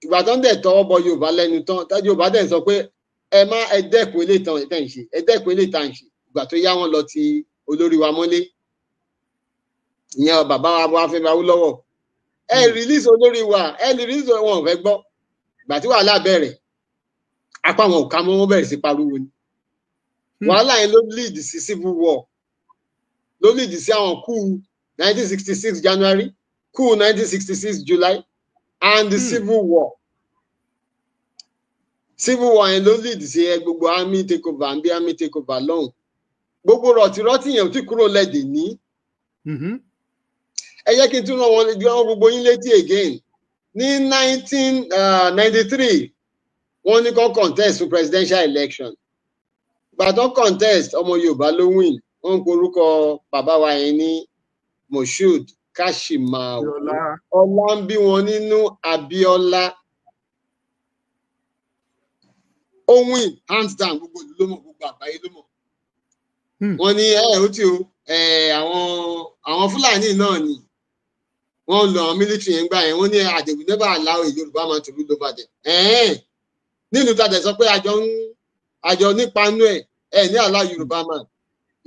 Ìgbà tó ń dẹ̀ tọwọ́ bọ Yorùbá lẹ́nu tán, tájú Yorùbá dẹ̀ sọ pé ẹ má, ẹ dẹ́kun ilé tán tẹ̀ ń ṣe, ẹ dẹ́kun ilé tàn ṣe. Ìgbà tó yá, wọn lọ ti olórí wa mọ́lé, ìyẹn bàbá wa Ọbáfẹ́mi Awólọ́wọ̀. Ẹ release olórí wa, ẹ release. Wọn ò fẹ́ gbọ́. Ìgbà tí wàhálà bẹ̀rẹ̀, apá wọn ò ká mọ́, wọn bẹ̀rẹ̀ sí pariwo ni. Wàhálà yẹn ló lead sí civil war, ló lead sí àwọn coup 1966 January, coup 1966 July and the civil war. Civil war yẹn ló lead sí ẹ gbogbo army take over and bí army take over lọ́hùn. Gbogbo rọ̀tìrọ̀tì yẹn ò tí kúrò lẹ́dẹ̀ ní. Ẹ jẹ́ kí n tún rán wọn gbogbo yín létí again. Ní 1993, wọ́n ní kó contest fún presidential election. Gbàtàn contest, ọmọ Yorùbá ló win. Wọ́n ń porúkọ bàbá wa yẹn ní Moshood Kashimawo ọlá ń bí wọn nínú Abíọ́lá. Ó win hands down, gbogbo ìlú ló mọ̀, gbogbo àgbáyé ló mọ̀. Wọ́n ní ẹ ó tí o, àwọn Fúlàní náà ni wọ́n lọ àwọn military yẹn gbà yẹn. Wọ́n ní they will never allow a Yorùbá man to rule over them. Nínú tàdé sọ pé àjọ ń àjọ nípa inú ẹ ẹ ní allow Yorùbá man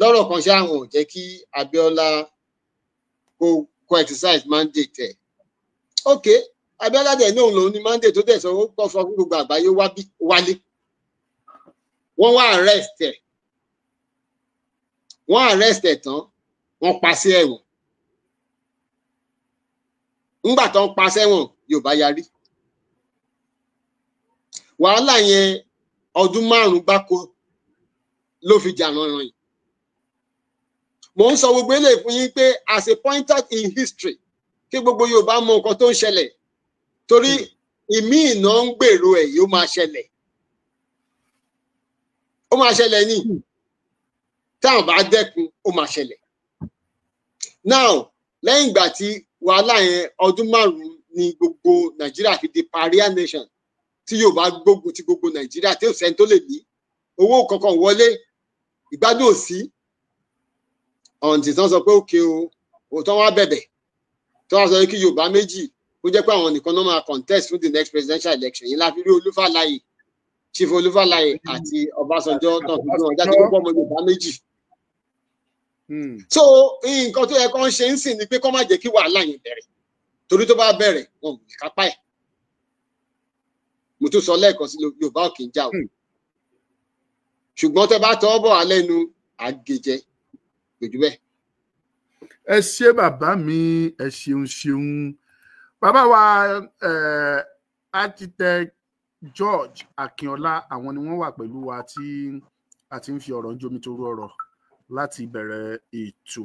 lọ́rọ̀ kan ṣé àwọn ò jẹ́ kí Abíọ́lá kó exercise mandate ẹ̀. Ok, Abíọ́lá dẹ̀ ní òun lòun ní mandate tó dẹ̀ sọ, ó kọ́ sọ fún gbogbo àgbáyé wálé. Wọ́n wá arrest ẹ̀, wọ́n arrest ẹ̀ tán, wọ́n pa sí ẹ̀wọ̀n. Ńgbà tó ń pa sẹ́wọ̀n, Yorùbá yarí. Wàhálà yẹn ọdún 5 gbáko ló fi jà rànràn yìí. Mò ń sọ gbogbo eléyìí fún yín pé as a pointer in history, kí gbogbo Yorùbá mọ nǹkan tó ń ṣẹlẹ̀, torí ìmí ìná ń gbèrò ẹ̀ yóò máa ṣẹlẹ̀, ó máa ṣẹlẹ̀ ní táwọn bá dẹ́kun, ó máa ṣẹlẹ̀. Now, lẹ́yìn ìgbà tí wàhálà yẹn ọdún 5 ní gbogbo Nàìjíríà fi di pariah nation, tí Yorùbá gbógun ti gbogbo Nàìjíríà, tí ò sẹ́ni tó lè ní owó kankan wọlé, ìgbádùn ò sí, ọ̀ǹtì tán sọ pé òkè o, òótọ́ wá bẹ̀bẹ̀ tó wá sọ pé kí Yorùbá méjì ó jẹ́ pé àwọn nìkan náà máa contest fún the next presidential election yìí. Láfi rí Olúfàlàyé, Chief Olúfàlàyé àti Ọbásanjọ́ náà fi gbé wọn jáde, púpọ̀ ọmọ Yorùbá méjì. So nǹkan tó yẹ kó ń ṣe ń sìn ni pé kó má jẹ́ kí wàhálà yẹn bẹ̀rẹ̀, torí tó bá bẹ̀rẹ̀, wọn ò lè kápá ẹ̀. Mo tún sọ lẹ́ẹ̀kan sí, Yorùbá ò kì í jà o, ṣùgbọ́n tẹ bá tọ́ bọ̀ alẹ́ nu àgèjẹ gbèjú bẹ́ẹ̀. Ẹ ṣé bàbá mi, ẹ ṣeun ṣeun bàbá wa. Architect George Akínọlá, àwọn ni wọ́n wà pẹ̀lú wa tí a ti ń fi ọ̀rọ̀ ń jomi toro ọ̀rọ̀ láti bẹ̀rẹ̀ ètò.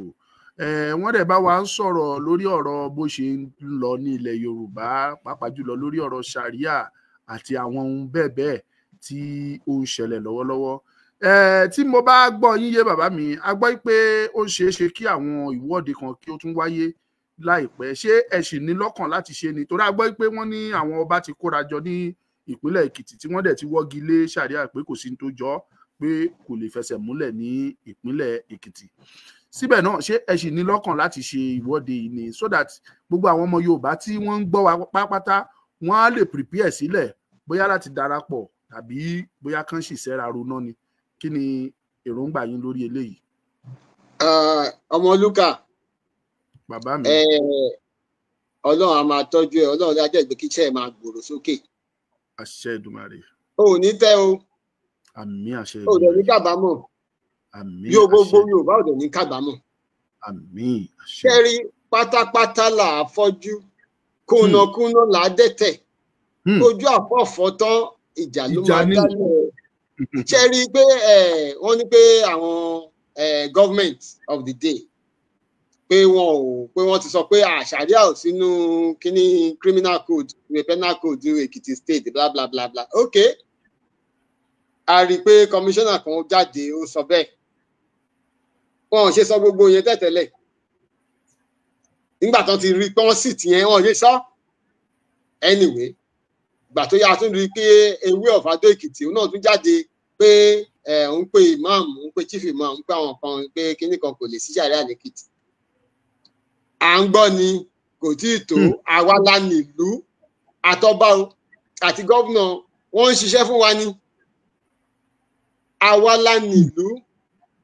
Wọ́n dẹ̀ bá wa ń sọ̀rọ̀ lórí ọ̀rọ̀ bó ṣe ń lọ ní ilẹ̀ Yorùbá, pàápàá jùlọ lórí ọ̀rọ̀ sharia àti àwọn ohun bẹ́ẹ̀ bẹ́ẹ̀ tí ó ń ṣẹlẹ̀ lọ́wọ́lọ́wọ́. Tí mo bá gbọ́ yín yé, bàbá mi, a gbọ́ pé ó ṣeé ṣe kí àwọn ìwọ́de kan kí ó tún wáyé láìpẹ́. Ṣé ẹ sì ní lọ́kàn láti ṣe ni? Torí a gbọ́ pé wọ́n ní àwọn ọba ti kóra jọ ní ìpínlẹ̀ Èkìtì, tí wọ́n dẹ̀ ti wọ́gi lé sharia pé kò sí ní tó jọ, pé kò lè fẹsẹ̀ múlẹ̀ ní ìpínlẹ̀ Èkìtì. Síbẹ̀ náà, ṣé ẹ sì ní lọ́kàn láti ṣe ìwọ́de yìí ni, so that gbogbo àwọn ọmọ Yorùbá tí wọ́n ń gbọ́ wa pátápátá, wọ́n á lè prepare sílẹ̀, bóyá láti darapọ̀ tàbí bóyá kán sì sẹ́ra roná ni? Kí ni èròǹgbà yín lórí eléyìí? Ọmọlúkà. Bàbá mi. Ọlọ́run á máa tọ́jú ẹ, Ọlọ́run á jẹ́ ìgbé kíṣẹ́ ẹ máa gbòòrò sókè. Àṣẹ Èdùmàrè. O ò ní tẹ́ o. Àmín, àṣẹ. O ò dẹ̀ ní kábàámọ̀. Àmín. Yóò gbogbo Yorùbá ò dẹ̀ ní kábàámọ̀. Àmín, àṣẹ. Kẹ́rí, pátápátá là á fọ́jú, kùnàkùnà là á dẹ́tẹ̀, ojú àfọ̀fọ́ tán, ìjà ló máa dálẹ̀. Ṣe rí i pé wọ́n ní pé àwọn government of the day, pé wọn ò pé wọ́n ti sọ pé àṣàríà ò sínú kíní criminal code, ìwé penal code Èkìtì State, bla bla bla bla. Ok, a rí i pé commissioner kan jáde, ó sọ bẹ́ẹ̀. Wọn ò ṣe sọ gbogbo yẹn tẹ́tẹ́lẹ̀ nígbà tó ti rí i pé wọ́n sì tìyẹn, wọn ò ṣe sọ. Anyway, gbà tó yá, tún rí i pé ewé of Adó Èkìtì, òun náà tún jáde pé òun pe imam, òun pe chief imam, òun pe àwọn kan pé kíní kan kò lè sí sàríà lẹ́kìtì. À ń gbọ́ ni kò tí ì tó. Àwa la nílùú, àtọba o àti gómìnà, wọ́n ń ṣiṣẹ́ fún wa ni. Àwa la nílùú,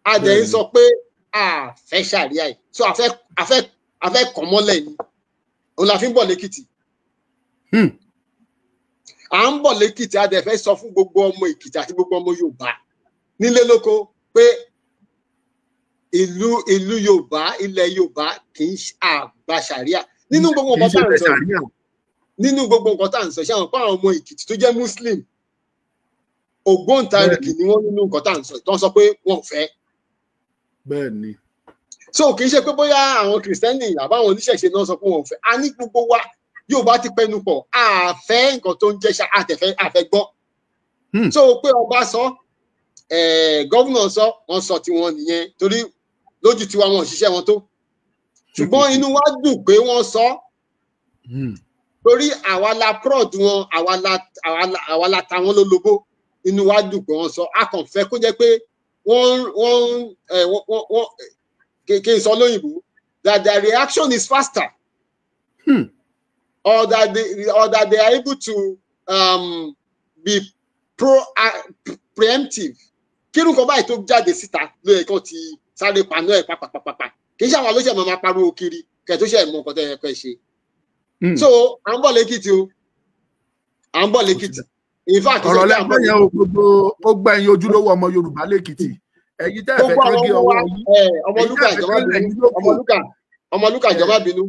a dẹ̀ ń sọ pé a fẹ́ sàríà yìí, so a fẹ́ kàn mọ́lẹ̀ ni. Òun la fi ń bọ̀ lẹ́kìtì. À ń bọ̀ lẹ́kìtì, a dẹ̀ fẹ́ sọ fún gbogbo ọmọ Èkìtì àti gbogbo ọmọ Yorùbá nílé lóko pé ìlú Yorùbá, ilẹ̀ Yorùbá, kì í àgbà sàríà nínú gbogbo nǹkan tá à ń sọ. Nínú gbogbo nǹkan tá à ń sọ, ṣé àwọn pa àwọn ọmọ Èkìtì tó jẹ́ Muslim, ògbóǹtarìgì ni wọ́n nínú nǹkan tá à ń sọ, tó ń sọ pé wọ́n fẹ́. Bẹ́ẹ̀ ni. So kì í ṣe pé bóyá àwọn Kìrìsìtẹ́nì àbáwọn oníṣẹ̀ṣe náà sọ pé wọ́n fẹ́. A ní gbogbo wa Yorùbá ti pẹnu pọ̀, àfẹ́ nǹkan tó ń jẹ́ àtẹ̀fẹ́ àfẹ́ gbọ́. So pé ọba sọ, governor sọ, wọ́n sọ tiwọn nìyẹn, torí lójú tiwa, wọn ò ṣiṣẹ́ wọn tó. Ṣùgbọ́n inú wa dùn pé wọ́n sọ, torí àwa la prod wọn, àwa la ta wọn lólobó. Inú wa dùn pé wọ́n sọ. A kàn fẹ́ kó jẹ́ pé wọ́n kí n sọ lóyìnbó, that their reaction is faster, or that they are able to be preemptive. Kírun kan báyìí tó jáde síta ló yẹ kán ti sáré paná ẹ̀ pàpàpàpà. Kì í ṣe àwọn ló ṣe máa pariwo kiri kẹ̀ tó ṣe mọ nǹkan tẹ́ ẹ kẹ́ ṣe. So à ń bọ̀ lẹ́kìtì o, à ń bọ̀ lẹ́kìtì. In fact, ọ̀rọ̀ lẹ́gbẹ̀ẹ́ yẹn o, gbogbo ẹ̀yin ojúlówó ọmọ Yorùbá lẹ́kìtì, ẹ̀yin tẹ́ ẹ fẹ́ kán gé ọwọ́ yín. Ọmọlúkà, ìjọba bínú. Ọmọlúkà, Ọmọlúkà, ìjọba bínú.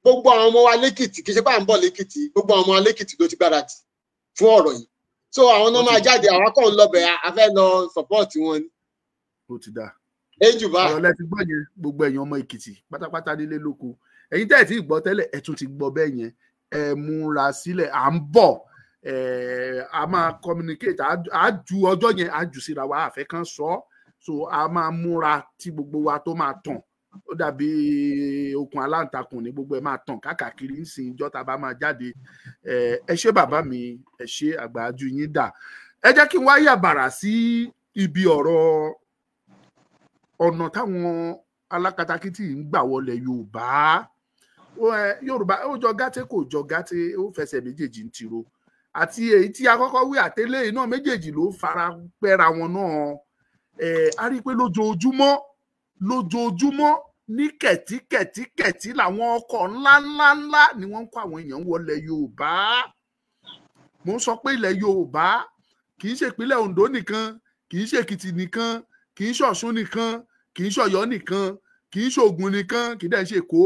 Gbogbo àwọn ọmọ wa lẹ́kìtì, kì í ṣe pé à ń bọ̀ lẹ́kìtì, gbogbo àwọn ọmọ wa lẹ́kìtì ló ti gbáradì fún ọ̀rọ̀ yìí. So àwọn náà máa jáde, àwọn kàn ń lọ bẹ̀, a fẹ́ lọ support wọn ni. Ó ti dáa. Ejù bá. Ọ̀rọ̀ lẹ ti gbọ́ yẹn. Gbogbo ẹ̀yin ọmọ Èkìtì pátápátá, nílé lóko, ẹ̀yin tẹ́ ẹ̀ tí ì gbọ́ tẹ́lẹ̀, ẹ̀ tún ti gbọ́ bẹ́ẹ̀ yẹn. Ẹ múra sílẹ̀, à ń bọ̀. A máa communicate, á ju ọjọ́ yẹn, á jù síra wa, àfẹ́ kan sọ ọ́. So a máa múra tí gbogbo wa tó máa tàn, ó dàbí okùn aláǹtakùn ní gbogbo ẹ máa tàn káàkiri ń sìn ìjọ tá a bá máa jáde. Ẹ ṣé bàbá mi, ẹ ṣé, àgbájú yín dà. Ẹ jẹ́ kí n wá yàbàrà sí ibi ọ̀rọ̀ ọ̀nà táwọn alákatakítí ń gbà wọlé Yorùbá. Yorùbá ó jọ gàtẹ, kò jọ gàtẹ, ó fẹsẹ̀ méjèèjì ń tiro. Àti èyí tí a kọ́kọ́ wí àtẹlẹ́ náà, méjèèjì ló fara pẹ́ra wọn náà. A rí i pé lójoojúmọ́ lójoojúmọ́ ní kẹ̀tíkẹ̀tíkẹ̀tí làwọn ọkọ̀ ńlá ńlá ńlá ni wọ́n ń kó àwọn èèyàn wọlé Yorùbá. Mo ń sọ pé ilẹ̀ Yorùbá, kì í ṣe ìpínlẹ̀ Ondo nìkan, kì í ṣe Èkìtì nìkan, kì í ṣe Ọ̀ṣun nìkan, kì í ṣe Ọ̀yọ́ nìkan, kì í ṣe Ògùn nìkan, kì í dẹ̀ ṣe Èkó.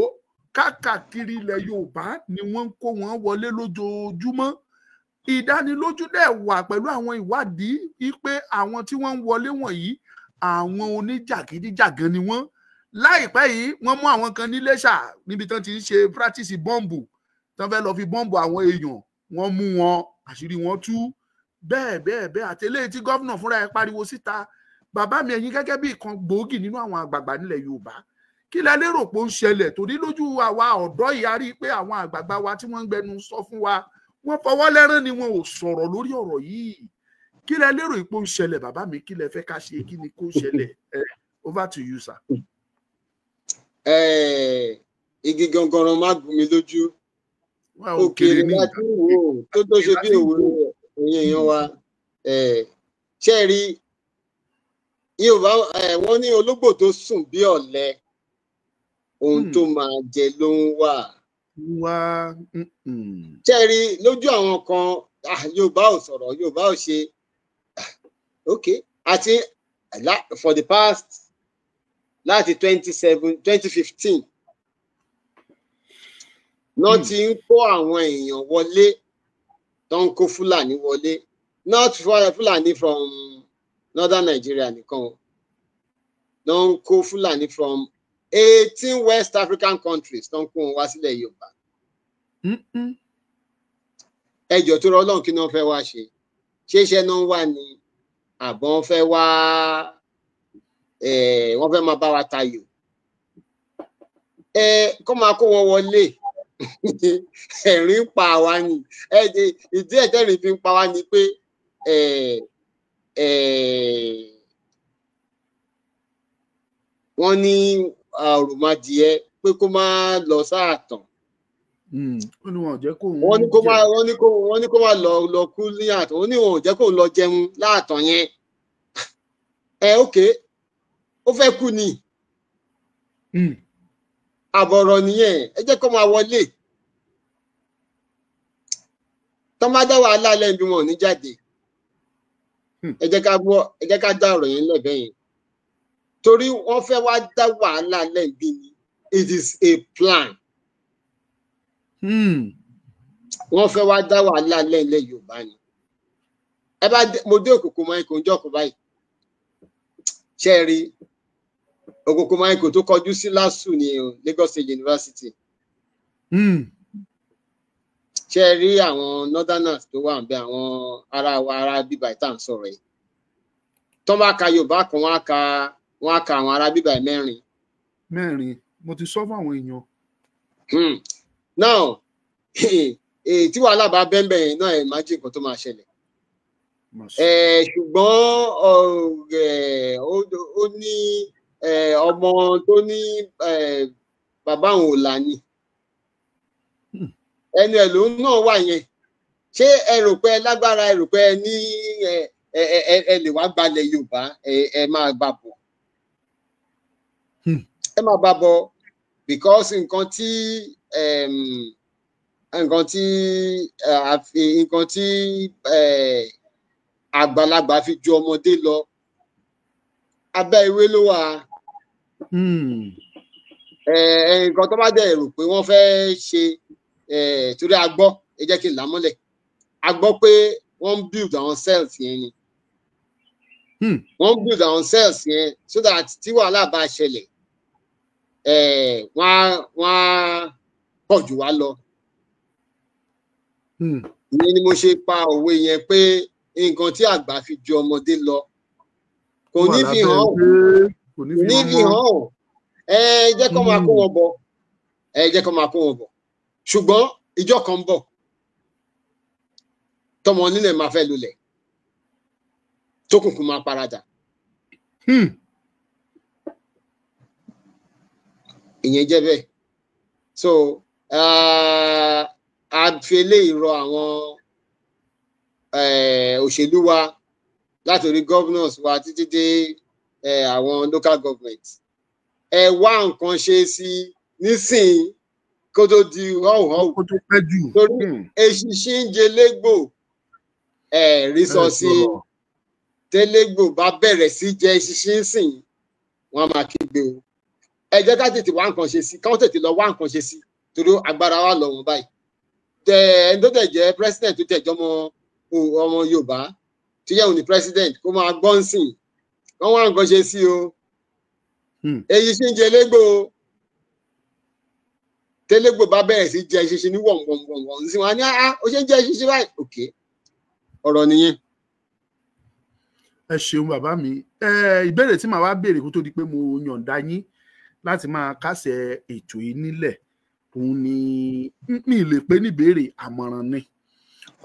Káàkiri ilẹ̀ Yorùbá ni wọ́n ń kó wọn wọlé lójoojúmọ́. Ìdánilójú dẹ̀ wà pẹ̀lú àwọn ìwádìí wípé àwọn tí wọ́n ń wọlé wọ̀nyí, àwọn oníjàgídíjàgan ni wọ́n. Láìpẹ́ yìí, wọ́n mú àwọn kan ní Iléṣà níbi tán ti ń ṣe practice bọ́ǹbù, tán fẹ́ lọ fi bọ́ǹbù àwọn èèyàn. Wọ́n mú wọn, àṣírí wọn tú. Bẹ́ẹ̀ bẹ́ẹ̀ bẹ́ẹ̀, àti eléyìí tí governor fúnra ẹ̀ pariwo síta. Bàbá mi, ẹ̀yin gẹ́gẹ́ bí ìkan gbòógì nínú àwọn àgbààgbà nílẹ̀ Yorùbá, kí lẹ lérò pé ó ń ṣẹlẹ̀? Torí lójú àwa ọ̀dọ́ yìí, a rí i pé àwọn àgbààgbà wa tí wọ́n ń gbẹnu sọ fún wa, wọ́n fọwọ́ lẹ́rán ni, wọn ò sọ̀rọ̀ lórí ọ̀rọ̀ yìí. Kí lẹ lérò pé ó ń ṣẹlẹ̀, bàbá mi? Kí lẹ fẹ́ ká ṣe? Kí ni kó ṣẹlẹ̀? Over to you, sir. Igi gangan má gún mi lójú, òkèèrè láti wò ó tó tó ṣe bí òwe. Ẹ̀yin èèyàn wa, ṣe rí Yorùbá, wọ́n ní ológbò tó sùn bí ọ̀lẹ, ohun tó máa jẹ ló ń wà. Wá. Ṣe rí, lójú àwọn kan, Yorùbá ò sọ̀rọ̀, Yorùbá ò ṣe. Ok, àti for the past, láti 2015 náà ti ń kó àwọn èèyàn wọlé, tó ń kó Fúlàní wọlé, not Fúlàní from northern Nigeria nìkan o, náà ń kó Fúlàní from 18 West African countries, tó ń kó wọn wá sílẹ̀ Yorùbá. Ẹjọ́ tó rọ Ọlọ́run, kí ni wọ́n fẹ́ wá ṣe? Ṣé iṣẹ́ náà wà ní àbọ̀n fẹ́ wá? Wọ́n fẹ́ máa bá wa tayò, kó máa kó wọn wọlé. Ẹ̀rín pa wá ni. Ìdí ẹ̀tẹ́rìn fi ń pa wá ni pé wọ́n ní òròmọdìẹ pé kó má lọ sáàtàn. Ó ní wọn ò jẹ́ kó Wọ́n ní kó má, wọ́n ní kó má lọ kú ní àtàn. Ó ní wọn ò jẹ́ kó lọ jẹun láàtàn yẹn. Ẹ ok, ó fẹ́ kú ni. Àbọ̀rọ̀ nìyẹn. Ẹ jẹ́ kó máa wọlé. Tọ́ bá dá wàhálà lẹ́nu bí wọn ò ní jáde. Ẹ jẹ́ ká gbọ́, ẹ jẹ́ ká dá ọ̀rọ̀ yẹn lẹ́bẹ̀ẹ́ yẹn, torí wọ́n fẹ́ wá dá wàhálà lẹ́bi ni. It is a plan. Wọ́n fẹ́ wá dá wàhálà lẹ́lẹ̀ Yorùbá ni. Ẹ bá mo dé Òkòkò Máìkò ń jọkọ̀ báyìí, ṣe é rí Òkòkò Máìkò tó kọjú sí LASU ní Lagos State University? Ṣe é rí àwọn northerners tó wà níbẹ̀, àwọn ará wa, ará bíbá ìta ń sọ̀rọ̀ yìí, tó bá ka Yorùbá kan, wọ́n á ka àwọn ará bíbá mẹ́rin. Mẹ́rin. Mo ti sọ fún àwọn èèyàn. Now, tí wàhálà bá bẹ́ẹ̀ yẹn náà, ẹ̀ má jẹ́ nǹkan tó máa ṣẹlẹ̀. Ṣùgbọ́n ó ní ọmọ tó ní bàbá òun ò là ní ẹnu ẹ̀ lòun náà wà yẹn. Ṣé ẹ rò pé ẹ lágbára, ẹ rò pé ẹ ní ẹ lè wá gbalẹ̀ Yorùbá, ẹ máa gbà bọ̀, ẹ máa bá bọ̀, because nǹkan tí àgbàlagbà fi ju ọmọdé lọ, abẹ́ ìwé ló wà. Nǹkan tó bá dẹ̀ rò pé wọ́n fẹ́ ṣe, torí a gbọ́, ẹ jẹ́ kí n là á mọ́lẹ̀, a gbọ́ pé wọ́n ń build àwọn cells yẹn ni. Wọ́n ń build àwọn cells yẹn so that tí wàhálà bá ṣẹlẹ̀, wọ́n á pọ̀ jù wá lọ. Ìyẹn ni mo ṣe pa òwe yẹn pé nǹkan tí àgbà fi ju ọmọdé lọ, kò ní fi hàn, kò ní fi hàn. Ẹ jẹ́ kó máa kó wọn bọ̀, ẹ jẹ́ kó máa kó wọn bọ̀, ṣùgbọ́n ìjọ kan ń bọ̀ tọmọ onílẹ̀ máa fẹ́ lulẹ̀, tókùnkùn máa paradà. Ìyẹn jẹ́ bẹ́ẹ̀. So a fi eléyìí rọ àwọn òṣèlú wa, látòrí governors wa títí dé àwọn local government, ẹ wá nǹkan ṣe sí nísìnyí kó tó di họ́wùhọ́wù. Kó tó pẹ́ jù. Torí eṣinṣin ń jẹ légbò, ẹ rí sọ sí, télégbò bá bẹ̀rẹ̀ sí jẹ eṣinṣin sìn, wọ́n máa kígbe o. Ẹ jẹ́ ká tètè wá nǹkan ṣe sí, káwọn tètè lọ wá nǹkan ṣe sí, torí agbára wa lọ wọn báyìí. Tẹ ẹni tó tẹ̀ jẹ́ president, tó tẹ̀ jọmọ ọmọ Yorùbá, tó yẹ òun ní president, kó máa gbọ́n sìn, kán wá nǹkan ṣe sí o. Èyí ṣì ń jẹ légbò o. Télégbò bá bẹ̀rẹ̀ sí jẹ eṣinṣin ní wọ̀nwọ̀nwọ̀n sí, wọn á ní, "Á ó ṣe ń jẹ eṣinṣin báyìí?" Òkè ọ̀rọ̀ nìyẹn. Ẹ ṣeun, bàbá mi. Ẹ ìbéèrè tí màá wá béèrè kó tó di pé mo yọ̀ǹda yín láti máa kásẹ̀ ètò yìí nílẹ̀, òun ni mi lè pè ní ìbéèrè, àmọ̀ràn ni.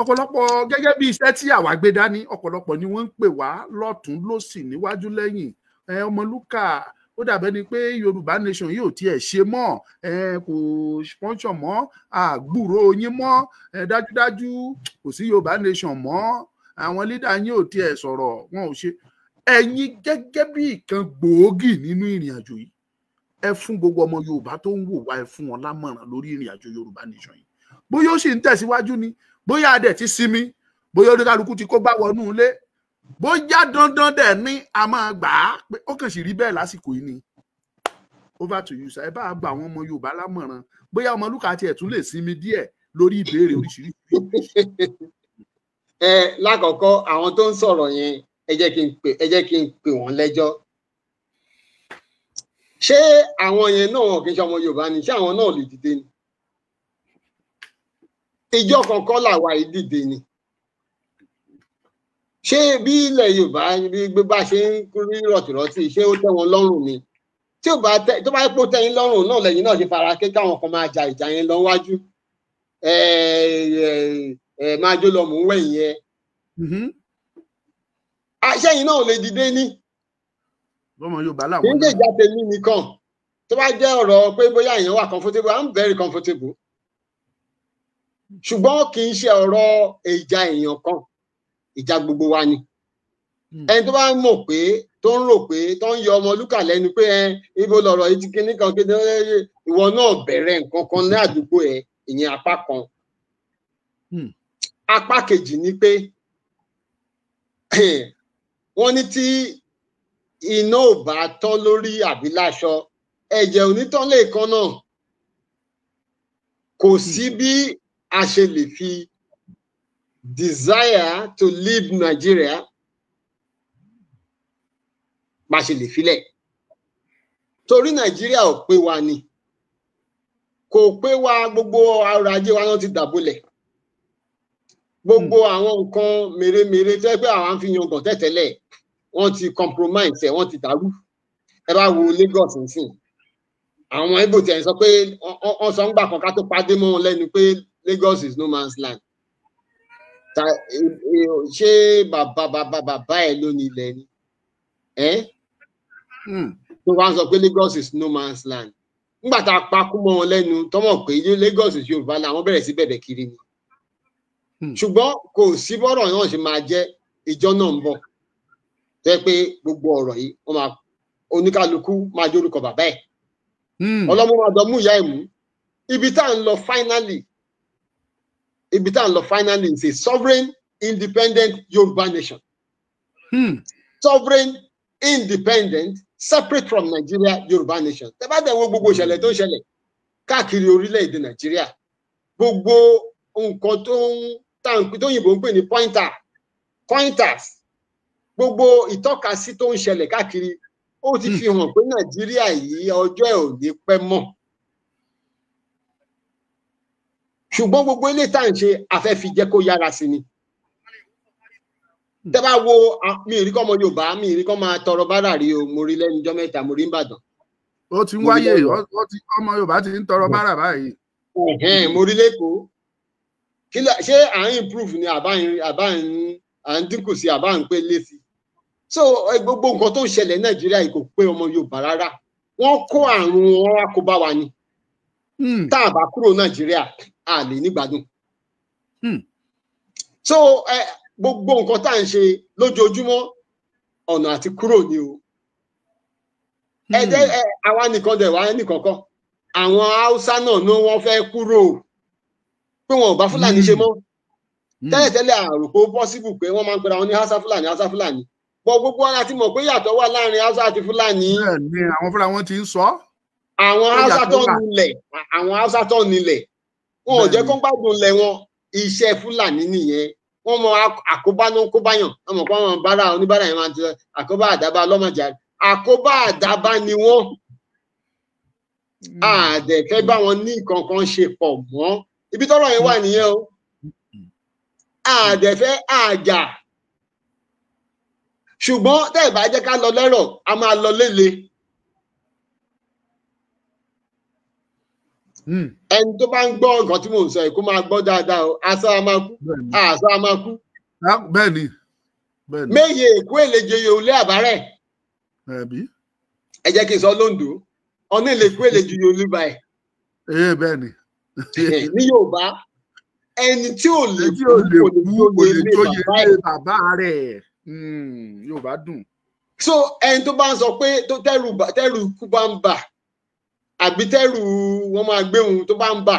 Ọ̀pọ̀lọpọ̀, gẹ́gẹ́ bí iṣẹ́ tí àwa gbé dání, ọ̀pọ̀lọpọ̀ ni wọ́n ń pè wá lọ́tún lọ́sì, níwájú lẹ́yìn. Ẹ Ọmọlúkà, ó dàbẹ́ ni pé Yorùbá Nation yóò tiẹ̀ ṣe mọ́, ẹ kò sponsor mọ́, àgbúrò yín mọ́, ẹ dájúdájú kò sí Yorùbá Nation mọ́, àwọn leader yín ò tiẹ̀ sọ̀rọ̀, wọn ò ṣe. Ẹ̀yin gẹ́gẹ́ bí ìkan gbòógì nínú ìrìn àjò yìí, ẹ fún gbogbo ọmọ Yorùbá tó ń wò wá, ẹ fún wọn lámọ̀ràn lórí ìrìn àjò Yorùbá Nation yìí, bóyá ó sì ń tẹ̀síwájú ni, bóyá a dẹ̀ ti sinmi, bóyá oníkálukú ti kó gbá wọnú ilé, bóyá dandan dẹ̀ ní a máa gbà á pé ó kàn sì rí bẹ́ẹ̀ lásìkò yìí ni. Over to you, sir. Ẹ bá gba àwọn ọmọ Yorùbá lámọ̀ràn, bóyá Ọmọlúkà tiẹ̀ tún lè sinmi díẹ̀ lórí ìbéèrè oríṣiríṣi. Ẹ lákọ̀ọ́kọ́, àwọn tó ń sọ̀rọ̀ yẹn, ẹ jẹ́ kí n pè wọ́n lẹ́jọ́. Ṣé àwọn yẹn náà, wọn kì í ṣe ọmọ Yorùbá ni? Ṣé àwọn náà lè dìde ni? Ìjọ kankan làwa yìí dìde ni. Ṣé bí ilẹ̀ Yorùbá bí bá ṣe ń rí rọ̀tìrọ̀tì, ṣé ó tẹ́ wọn lọ́rùn ni? Tí ò bá tẹ́, tó bá pọ̀ tẹ́ yín lọ́rùn náà lẹ́yìn náà ṣe fara ké káwọn kan máa ja ìjà yẹn lọ wájú, ẹ ẹ máa jó lọ, mò ń wẹ̀yìn yẹn. Àṣẹyìn náà ò lè dìde ní. Lọ́mọ Yorùbá Kì làwọn í ṣèjà tèmi nìkan. Tó bá jẹ́ ọ̀rọ̀ pé bóyá èèyàn wà comfortable, I'm very comfortable, ṣùgbọ́n kì í ṣe ọ̀rọ̀ ìjà èèyàn kan, ìjà gbogbo wa ni. Ẹni tó bá mọ̀ pé, tó ń rò pé, tó ń yọ Ọmọlúkà lẹ́nu pé ẹ ibo lọ̀rọ̀ yìí ti kíní kan kí ìwọ náà bẹ̀rẹ̀ nǹkan kan ní àdúgbò ẹ, ìyẹn apá kan. Apá kejì ni pé wọ́n ní tí iná ò bá tán lórí àbí láṣọ, ẹ̀jẹ̀ ò ní tán lẹ́ẹ̀kan náà. Kò sí bí a ṣe lè fi desire to leave Nigeria, bá ṣe lè filẹ̀, torí Nàìjíríà ò pé wa ni, kò pé wa. Gbogbo ọrọ̀ ajé wa náà ti dàbolẹ̀, gbogbo àwọn nǹkan mèremère tó yẹ pé àwọn fi yangàn tẹ́tẹ́lẹ̀, wọ́n ti compromise ẹ̀, wọ́n ti dàrú. Ẹ bá wo Lagos nsìn, Àwọn Ìgbò tiẹ̀ ń sọ pé wọ́n sọ ń gbà kan ká tó padé mọ́ wọn lẹ́nu pé Lagos is no man's land. Ṣé bàbá bàbá bàbá ẹ̀ ló ní ilẹ̀ ni ẹ́ tó wá ń sọ pé Lagos is no man's land? Nígbà tá a pa kú mọ́ wọn lẹ́nu tọ́mọ̀ pé Lagos is Yorùbá land, wọ́n bẹ̀rẹ̀ sí bẹ̀bẹ̀ kiri ni. Ṣùgbọ́n kò sí bọ́rọ̀ náà ṣe máa jẹ́, ìjọ náà ń bọ̀ tó yẹ pé gbogbo ọ̀rọ̀ yìí wọ́n máa oníkálukú máa jórúkọ bàbá ẹ̀, ọlọ́mú máa dán mú ìyá ẹ̀ mú. Ibi tá à ń lọ finally, ibi tá à ń lọ finally is a sovereign independent Yorùbá nation. Sovereign, independent, separate from Nigeria Yorùbá nation. Tẹ́ bá dẹ̀ wo gbogbo ìṣẹ̀lẹ̀ tó ń ṣẹlẹ̀ káàkiri orílẹ̀-èdè Nàìjíríà, gbogbo nǹkan tó ń tàǹpì tóyìnbó ń pè ní pointers, gbogbo ìtọ́kasí tó ń ṣẹlẹ̀ káàkiri, ó ti fi hàn pé Nàìjíríà yìí ọjọ́ ẹ̀ ò ní pẹ́ mọ́. Ṣùgbọ́n gbogbo ilé tá à ń ṣe afẹ́fi jẹ́ kó yára sí ni. Tẹ́ bá wo, mi ì rí kọ́ ọmọ Yorùbá, mi ì rí kọ́ máa tọrọ bárà rí o. Mo rí lẹ́nu ọjọ́ mẹ́ta, mo rí nìbàdàn. Ó ti ń wáyé, ọmọ Yorùbá ti ń tọrọ bárà báyìí. Mo rí lẹ́kọ̀ọ́. Ṣé à ń improve ni àbá à ń dínkù sí, àbá ń pé lé sí? So gbogbo nǹkan tó ń ṣẹlẹ̀ Nàìjíríà yìí kò pé ọmọ Yorùbá rárá. Wọ́n kó àrùn wọn wá kó bá wa ni. Tá a bá kúrò Nàìjíríà, a lè nígbádùn. So gbogbo nǹkan tá à ń ṣe lójoojúmọ́, ọ̀nà àti kúrò ni o. Àwa nìkan dẹ̀ wá nìkan kọ́, àwọn Haúsá náà ní wọ́n fẹ́ kúrò, pé wọn ò bá Fúlàní ṣe mọ́. Tẹ́lẹ̀tẹ́lẹ̀ àròpó possible pé wọ́n máa ń pera wọn ní Haúsá Fúlàní, Haúsá Fúlàní, bọ́ gbogbo wọn láti mọ̀ pé yàtọ̀ wà láàrin Haúsá àti Fúlàní. Bẹ́ẹ̀ni, àwọn fúnra wọn ti ń sọ. Àwọn Haúsá tó nílẹ̀, àwọn Haúsá tó nílẹ̀, wọn ò jẹ́ kó gbádùn lẹ̀ wọn. Iṣẹ́ Fúlàní nìyẹn. Wọ́n mọ àkóbá ló ń kóbáyàn, wọ́n mọ̀ pé àwọn bára oníbàárà yẹn máa ń tẹ àkóbá àdábá lọ́mọjà, àkóbá àdábá ni wọ́n. Àdẹ̀fẹ́ bá wọn ní nǹkan ṣe pọ̀ mọ́. Ibi tọ́rọ̀ yẹn wà nìyẹn o. Àdẹ̀fẹ́ àjà, ṣùgbọ́n tẹ́ ẹ̀ bá jẹ́ ká lọ lẹ́rọ̀, a máa lọ léle. Ẹni tó bá ń gbọ́ nǹkan tí mò ń sọ yìí kó máa gbọ́ dáadáa o. Aṣọ a máa kú, aṣọ a máa kú. Bẹ́ẹ̀ni, bẹ́ẹ̀ni. Méye èkó èlejò yòó lé àbárẹ̀. Ẹ jẹ́ kí n sọ lóńdó, ọ̀nà èlèkú èlejò yòó lé báyìí. Bẹ́ẹ̀ni. Ní Yorùbá, ẹni tí ò lè kú kò lè tó yẹ bàbá rẹ̀. Yorùbá dùn. So ẹni tó bá ń sọ pé tó tẹ́rù ikú bá ń bà, àbí tẹ́rù wọn máa gbé ohun tó bá ń bà,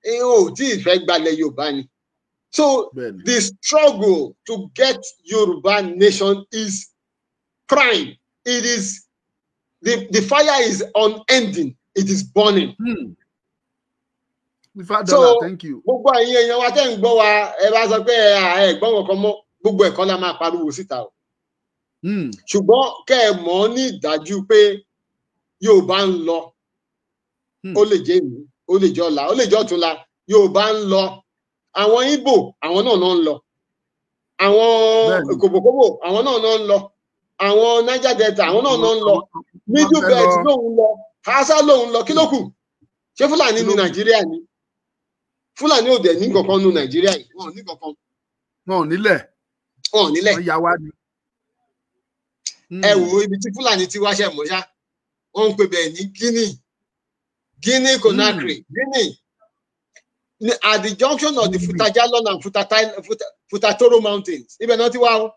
ò tí ì fẹ́ gbalẹ̀ Yorùbá ni. So the struggle to get Yorùbá nation is prime. It is the fire is unending. It is burning. So thank you. Gbogbo ẹ̀yin èèyàn wa tẹ́ ń gbọ́ wa, ẹ bá sọ pé ẹ gbọ́ nǹkan mọ́, gbogbo ẹ̀kọ́ la máa pariwo síta o. Ṣùgbọ́n kẹ́ ẹ mọ̀ ní ìdájú pé Yorùbá ń lọ. Ó lè jẹ́ èmi, ó lè jẹ́ ọ̀la, ó lè jẹ́ ọ̀túnla. Yorùbá ń lọ. Àwọn Ìgbò, àwọn náà náà ń lọ. Àwọn kòbòkòbò, àwọn náà náà ń lọ. Àwọn Niger Delta, àwọn náà náà ń lọ. Middle Belt lòun lọ, Hausa lòun lọ. Kí ló kù? Ṣé Fúlàní ní Nàìjíríà ni? Fúlàní ò dẹ̀ ní kankan nu Nàìjíríà yìí, wọn ò ní kankan. Wọn ò nílẹ̀. Wọn ò nílẹ̀. Wọ́n yà wá ni. Ẹ wo ibi tí Fúlàní ti wáṣẹ̀ mọ́ṣá, wọ́n ń pè bẹ́ẹ̀ ní Guinea. Guinea Conakry, Guinea. At the junction of the Futajalon and Futatoro mountains. Ibẹ̀ náà ti wá o.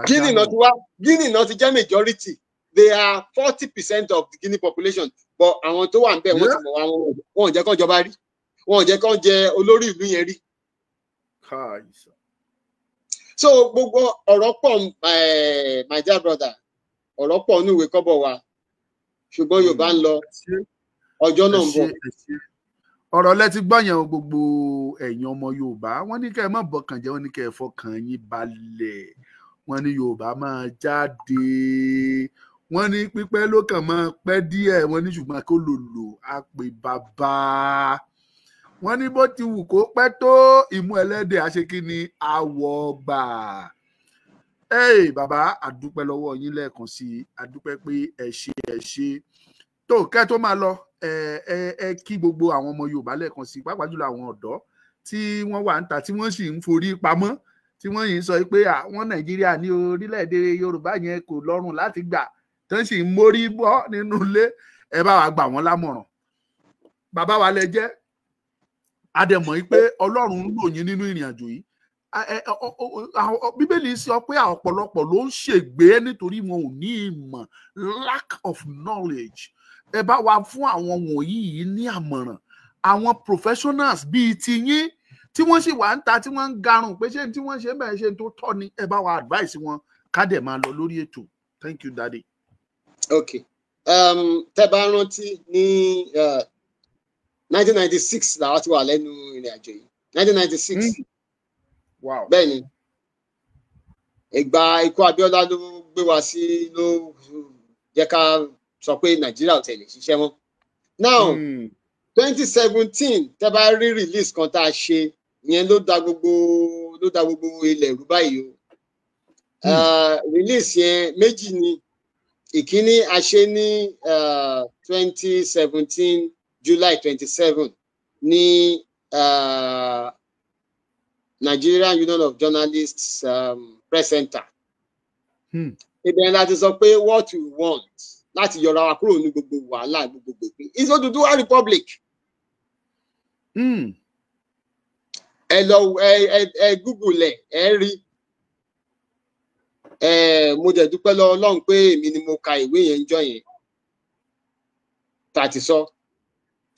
Guinea náà ti wá. Guinea náà ti jẹ́ majority. They are 40% of the Guinea population. But àwọn tó wà níbẹ̀ wọ́n ti mọ̀ wá, wọn ò jẹ́ kán jọba rí. Wọn ò jẹ́ kán jẹ olórí ìlú yẹn rí. So gbogbo ọ̀rọ̀ pọ̀, my dear brother, ọ̀rọ̀ pọ̀ ní ìwé kọ́bọ̀ wa. Ṣùgbọ́n Yorùbá ń lọ, ọjọ́ náà ń bọ̀. Ọ̀rọ̀ lẹ ti gbọ́ yẹn, gbogbo ẹ̀yin ọmọ Yorùbá, wọ́n ní kẹ́ ẹ má bọkàn jẹ́, wọ́n ní kẹ́ ẹ fọkàn yín balẹ̀, wọ́n ní Yorùbá máa jáde, wọ́n ní pípẹ́ ló kàn máa pẹ́ díẹ̀, wọ́n ní ṣùgbọ́n kó lò lò á pè bàbá, wọ́n ní bó ti wù kó pẹ́ tó, ìmú ẹlẹ́dẹ̀ àṣekínni àwọ̀ gbà. Ẹ bàbá, àdúpẹ́ lọ́wọ́ yín lẹ́ẹ̀kan sí i. Àdúpẹ́ pé ẹ ṣe, ẹ ṣe. Tó kẹ́ tó máa lọ, ẹ ẹ ẹ kí gbogbo àwọn ọmọ Yorùbá lẹ́ẹ̀kan sí i, pàápàá jùlọ àwọn ọ̀dọ́ tí wọ́n wà ń ta, tí wọ́n sì ń forí pamọ́, tí wọ́n yìí ń sọ pé àwọn Nàìjíríà ní orílẹ̀-èdè Yorùbá yẹn kò lọ́rùn láti gbà, tó ń sì ń mórí bọ́ nínú ilé. Ẹ bá wa gbà wọ́n lámọ̀ràn. Bàbá wa lẹ jẹ́, a dẹ̀ mọ̀ pé Ọlọ́run ń lò yín nínú ìrìn àjò yìí. Bíbélì sọ pé ọ̀pọ̀lọpọ̀ ló ń ṣègbé nítorí wọn ò ní ìmọ̀, lack of knowledge. Ẹ bá wa fún àwọn wọ̀nyí yìí ní àmọ̀ràn, àwọn professionals bíi tiyín tí wọ́n sì wà ń ta, tí wọ́n ń garùn pé ṣé tí wọ́n ṣe ń bẹ̀rẹ̀ ṣe tó tọ́ ni. Ẹ bá wa advice wọn, ká dẹ̀ máa lọ lórí ètò. Thank you, Daddy. Ok, tẹ́ bá rántí, ní 1996 làwa ti wà lẹ́nu ìrìn àjò yìí, 1996. Bẹ́ẹ̀ ni, ìgbà ikú Abíọ́lá ló gbé wa sí, ló jẹ́ ká sọ pé Nàìjíríà ò tẹ̀lé ṣiṣẹ́ mọ́. Now, 2017, tẹ́ bá rí release kan tá a ṣe yẹn, ló da gbogbo ilẹ̀ rú báyìí o. Release yẹn, méjì ni. Ìkíní, a ṣe ní 2017 July 27 ní Nigerian Union of Journalists Press Center. Ibẹ̀ láti sọ pé what we want, láti yọra wa kúrò ní gbogbo wàhálà gbogbo gbèpè, is Odùduwà Republic. Ẹ lọ, ẹ Google ẹ, ẹ rí ẹ. Mo dẹ̀ dúpẹ́ lọ́wọ́ Ọlọ́run pé èmi ni mo ka ìwé yẹn jọ yẹn tàti sọ.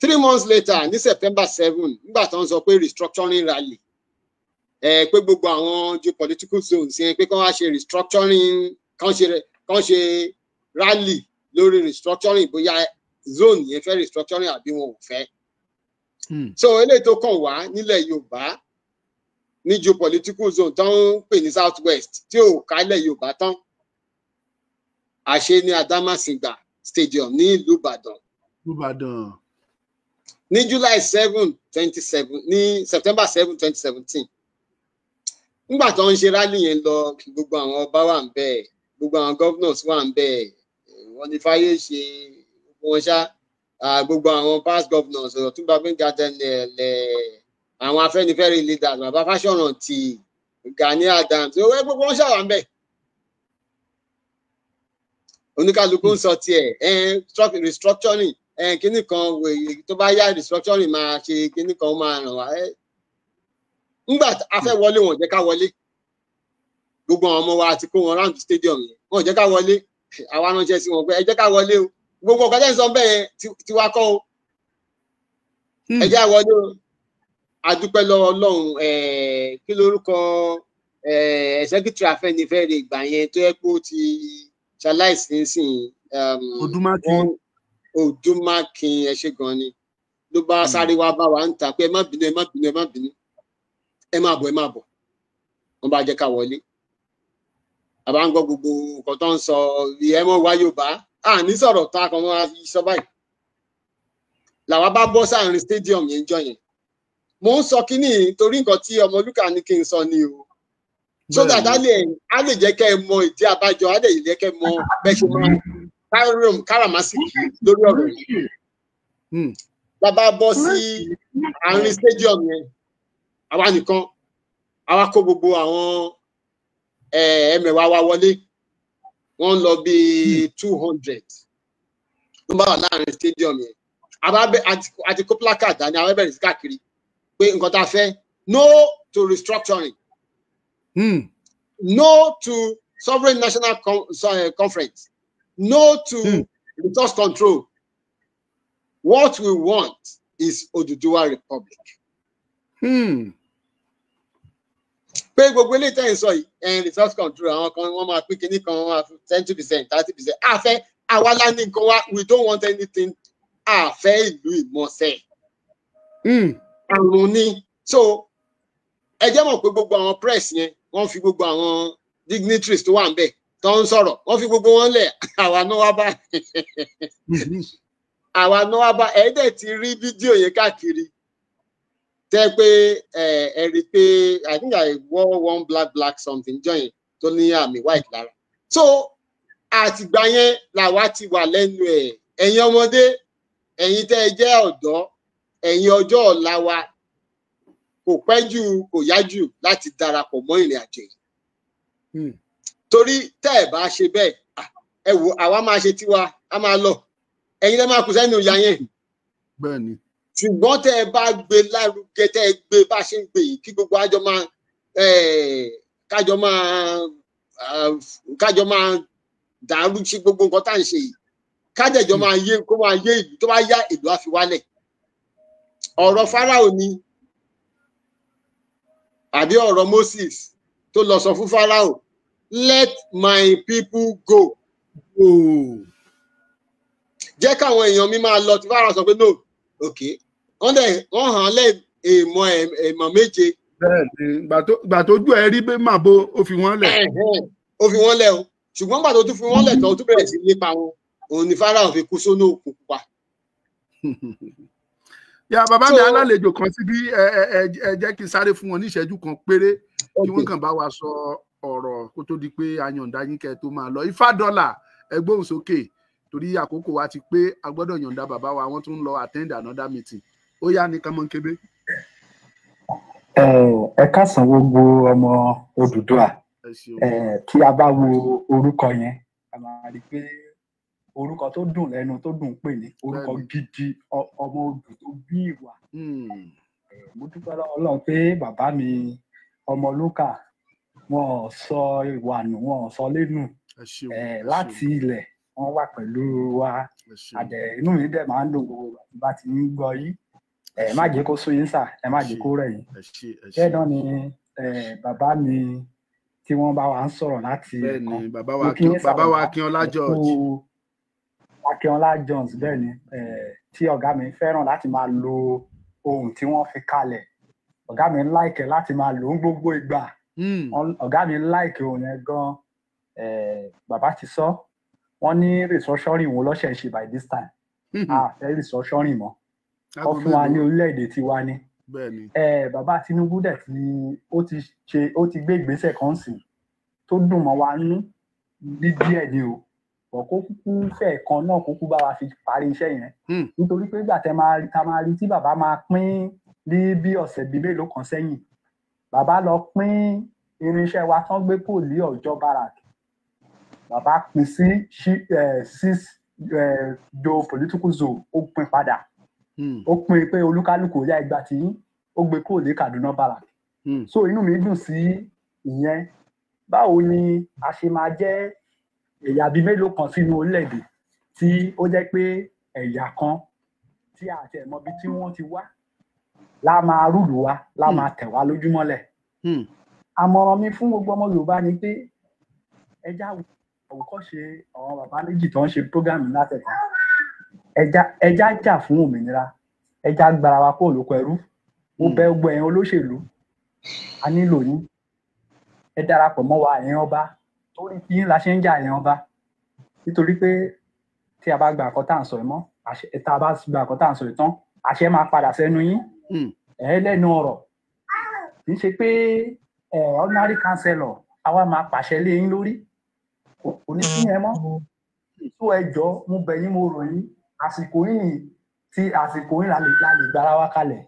3 months later, ní September 7, nígbà tó ń sọ pé restructuring rally, ẹ pé gbogbo àwọn geopolitical zones yẹn, pé kán wá ṣe restructuring, kán ṣe rally lórí restructuring, bóyá zone yẹn fẹ́ restructuring àbí wọn ò fẹ́. So eléyìí tó kàn wá nílẹ̀ Yorùbá ní geopolitical zone tó ń pè ní South West, tí ò kálẹ̀ Yorùbá tán, àṣe ní Adamasingba Stadium ní ìlú Ìbàdàn. Ìbàdàn. Ní July 7 27, ní September 7, 2017, nígbà tó ń ṣe rally yẹn lọ, gbogbo àwọn ọba wà ń bẹ̀, gbogbo àwọn governors wà ń bẹ̀, wọ́n ní fáyé ṣe gbogbo wọn ṣá, gbogbo àwọn past governors, Ọ̀túnba Gbẹ́ngà Daniel, àwọn Afẹ́nifẹ́re leaders, bàbá Fáṣọ̀rántì, Gani Adams, owó gbogbo wọn ṣàwà ń bẹ̀. Oníkálukú ń sọ tiẹ̀, restructuring, kíní kan tó bá yá, restructuring máa ṣe kíní kan, máa ràn wá. Ńgbà a fẹ́ wọlé, wọn jẹ́ ká wọlé. Gbogbo àwọn ọmọ wa ti kó wọn round stadium yẹn, wọn jẹ́ ká wọlé. Àwa ránṣẹ́ sí wọn pé ẹ jẹ́ ká wọlé o, gbogbo ọ̀gá tẹ́ ń sọ bẹ́ẹ̀ yẹn tiwa kọ́ o, ẹ jẹ́ wọlé o. A dúpẹ́ lọ́wọ́ Ọlọ́run. Kí lórúkọ secretary Afẹ́nifẹ́re ìgbà yẹn tó yẹ kó ti ṣaláìsí nísìnyí? Odúmákin. Odúmákin, ẹ ṣe gan ni. Ló bá sáré wá bá wa ń ta pé ẹ má bínú, ẹ má bínú, ẹ má bínú, ẹ má bọ̀, ẹ má bọ̀. Wọ́n bá jẹ́ ká wọlé. Àbá ń gbọ́ gbogbo nǹkan tó ń sọ, ẹ mọ̀ wá Yorùbá à ní sọ̀rọ̀ tán, akọ̀ wọn sọ báyìí. Làwa bá bọ́ sáàrin stadium yẹn jọ yẹn. Mo ń sọ kínní torí nǹkan tí Ọmọlúkà ní kí n sọ ni o, so that á lè jẹ́ kẹ́ ẹ mọ ìdí abájọ, á lè jẹ́ kẹ́ ẹ mọ bẹ́ẹ̀ ṣe máa káràmásìkì lórí ọ̀rọ̀ yìí. Bàbá bọ́ sí àárín stadium yẹn, àwa nìkan, àwa kó gbogbo àwọn ẹmẹ̀wà wa wọlé, wọ́n lọ bíi 200 ló bá wà láàrin stadium yẹn. Àti kó placard dání, àwọn bẹ̀rẹ̀ sí káàkiri pé nǹkan tá a fẹ́: no to restructuring, no to sovereign national conference, no to resource control. What we want is Oduduwa Republic. Pé gbogbo eléyìí tẹ́ ń sọ yìí, resource control, àwọn kan wọ́n máa pín kinní kan, wọ́n máa fún 20%, 30%. Àfẹ́ àwa la ní nǹkan wa. We don't want anything. Àfẹ́ ìlú ìmọ̀ọ́sẹ̀ àrùn ni. So ẹ jẹ́ mọ̀ pé gbogbo àwọn press yẹn, wọ́n fi gbogbo àwọn dignitaries tó wà ń bẹ̀ tó ń sọ̀rọ̀, wọ́n fi gbogbo wọn lẹ̀. Àwa náà wá bá ẹ dẹ̀ ti rí fídíò yẹn káàkiri, tẹ́ pé ẹ rí i pé I think I wore one black black something jọ yẹn. tó ní àmì white lára. So àtìgbà yẹn làwa ti wà lẹ́nu ẹ̀. Ẹ̀yin ọmọdé, ẹ̀yin tẹ́ ẹ jẹ́ ọ̀dọ́, ẹ̀yin ọjọ́ ọ̀la wa, kò pẹ́ jù kò yá jù láti darapọ̀ mọ́ ìrìn àjò yìí. Torí tẹ́ ẹ̀ bá ṣe bẹ́ẹ̀, ẹ wò, àwa máa ṣe tiwa, a máa lọ, ẹ̀yin lẹ́ máa kù sẹ́nu ìyá yẹn. Bẹ́ẹ̀ni. Ṣùgbọ́n tẹ́ ẹ bá gbé lárugẹ, tẹ́ ẹ gbé bá ṣe ń gbé yìí, kí gbogbo àjọ máa kájọ máa kájọ máa dàrú sí gbogbo nǹkan tá à ń ṣe yìí, kájẹjọ máa yé, kó máa yé ìlú, tó bá yá ìlú á fi wálẹ̀. Ọ̀rọ̀ Fáráò ni àbí ọ̀rọ̀ Moses tó lọ sọ fún Fáráò, "Let my people go." Jẹ́ káwọn èèyàn mi máa lọ. Tí Fáráò sọ pé no, ok, wọ́n dẹ̀ wọ́n hàn án lẹ́ èèmọ̀ èèmọ̀ 7. Bẹ́ẹ̀ni, gbà tó ju ẹ rí bẹ́ẹ̀ mà bo, ó fi wọ́n lẹ̀. Ó fi wọ́n lẹ̀ o, ṣùgbọ́n gbà tó tún fi wọ́n lẹ̀ tán, ó tún bẹ̀rẹ̀ sí lépa wọn. Òun ni Fáráò fi kú sónú òkun pupa. Ya bàbá mi, alálejò kan síbí, ẹ ẹ ẹ jẹ́ kí n sáré fún wọn ní ìṣẹ́jú kan péré kí wọ́n kàn bá wa sọ ọ̀rọ̀ kó tó di pé a yọ̀ǹda yín kẹ́ tó máa lọ. Ifá dọ́là, ẹ gbóhùn sókè torí àkókò wa ti pé, a gbọ́dọ̀ yọ̀ǹda bàbá wa, wọ́n tún ń lọ attend another meeting. Ó yá ní kánmọ́nkébé. Ẹ káàsán gbogbo ọmọ Odùduwà. Tí a bá wo orúkọ yẹn, a máa rí i pé orúkọ tó dùn lẹ́nu, tó dùn pè ní orúkọ gidi, ọmọ odù tó bí ìwà. Mo dúpẹ́ lọ́wọ́ Ọlọ́run pé bàbá mi Ọmọlúkà, wọn ò sọ ìwà nù, wọn ò sọ lẹ́nu láti ilẹ̀, wọn wà pẹ̀lú wa. Àdẹ inú mi dẹ̀ máa ń dùn gbogbo ìgbà tí bá ti ń gbọ́ yín. Ẹ má jẹ́ kó sú yín sà, ẹ má jẹ́ kó rẹ̀ yín. Bẹ́ẹ̀ náà ni bàbá mi tí wọ́n bá wa ń sọ̀rọ̀ láti ẹ̀kan, bàbá wa Akínọlá George. Akínọlá Jones, bẹ́ẹ̀ ni, tí ọ̀gá mi fẹ́ràn láti máa lo ohun tí wọ́n fi kalẹ̀. Ọ̀gá mi like láti máa lò ó gbogbo ìgbà. Ọ̀gá mi like ohun yẹn gan. Bàbá ti sọ, wọ́n ní restructuring wo lọ́sẹ̀ ṣe by this time? A fẹ́ restructuring mọ́, kọ́ fún wa ní orílẹ̀-èdè tiwa ni. Bàbá Tinubu dẹ̀ tí ó ti ṣe, ó ti gbé ìgbésẹ̀ kan sí tó dùn mọ́ wa nú ní díẹ̀ ni o, bọ̀ kó kúkú fẹ́ kan náà, kúkú bá wa fi parí iṣẹ́ yẹn, nítorí pé ìgbà tẹ máa ta máa rí tí bàbá máa pín ní bí ọ̀sẹ̀ bíi mélòó kan sẹ́yìn, bàbá lọ pín irinṣẹ́ wa tán gbé kò lé ọjọ́ barak, bàbá pín sí six geopolitical zone, ó pín padà, ó pín pé olúkálùkù yá ìgbà tí ó gbé kúrò ní Kaduna barak. So inú mi dùn sí ìyẹn. Báwo ni a ṣe máa jẹ́ ẹ̀yà bíi mélòó kan sínú orílẹ̀-èdè tí ó jẹ́ pé ẹ̀yà kan tí a ti ẹ̀ mọ̀ bí tí wọ́n ti wá lá máa rúlù wa, lá máa tẹ̀ wá lójúmọ́lẹ̀? Àmọ̀ràn mi fún gbogbo ọmọ Yorùbá ni pé ẹja àwòkọ́ṣe àwọn bàbá méjì tó ń ṣe program látẹ̀kọ́. Ẹja jà fún òmìnira, ẹja gbára wa kó lóko ẹrú. Mo bẹ̀ gbogbo ẹ̀yin olóṣèlú, a nílò yín, ẹ darapọ̀ mọ́ wa. Ẹ̀yin ọba, torí tí yín la ṣe ń jà, ẹ̀yin ọba, nítorí pé tí a bá gba àkọ́ tá à ń sọ ẹ̀ mọ́, tá a bá gba àkọ́ tá à ń sọ ẹ̀ tán, àṣẹ máa padà sẹ́nu yín. Ẹ̀ lẹ́nu ọ̀rọ̀, kì í ṣe pé ordinary councillor àwa máa pàṣẹ lé yín lórí, kò ní sí yẹn mọ́. Tó ẹ jọ, mo bẹ̀ yín, mo rọ̀ yín, àsìkò yìí tí àsìkò yìí la lè gbára wa kalẹ̀.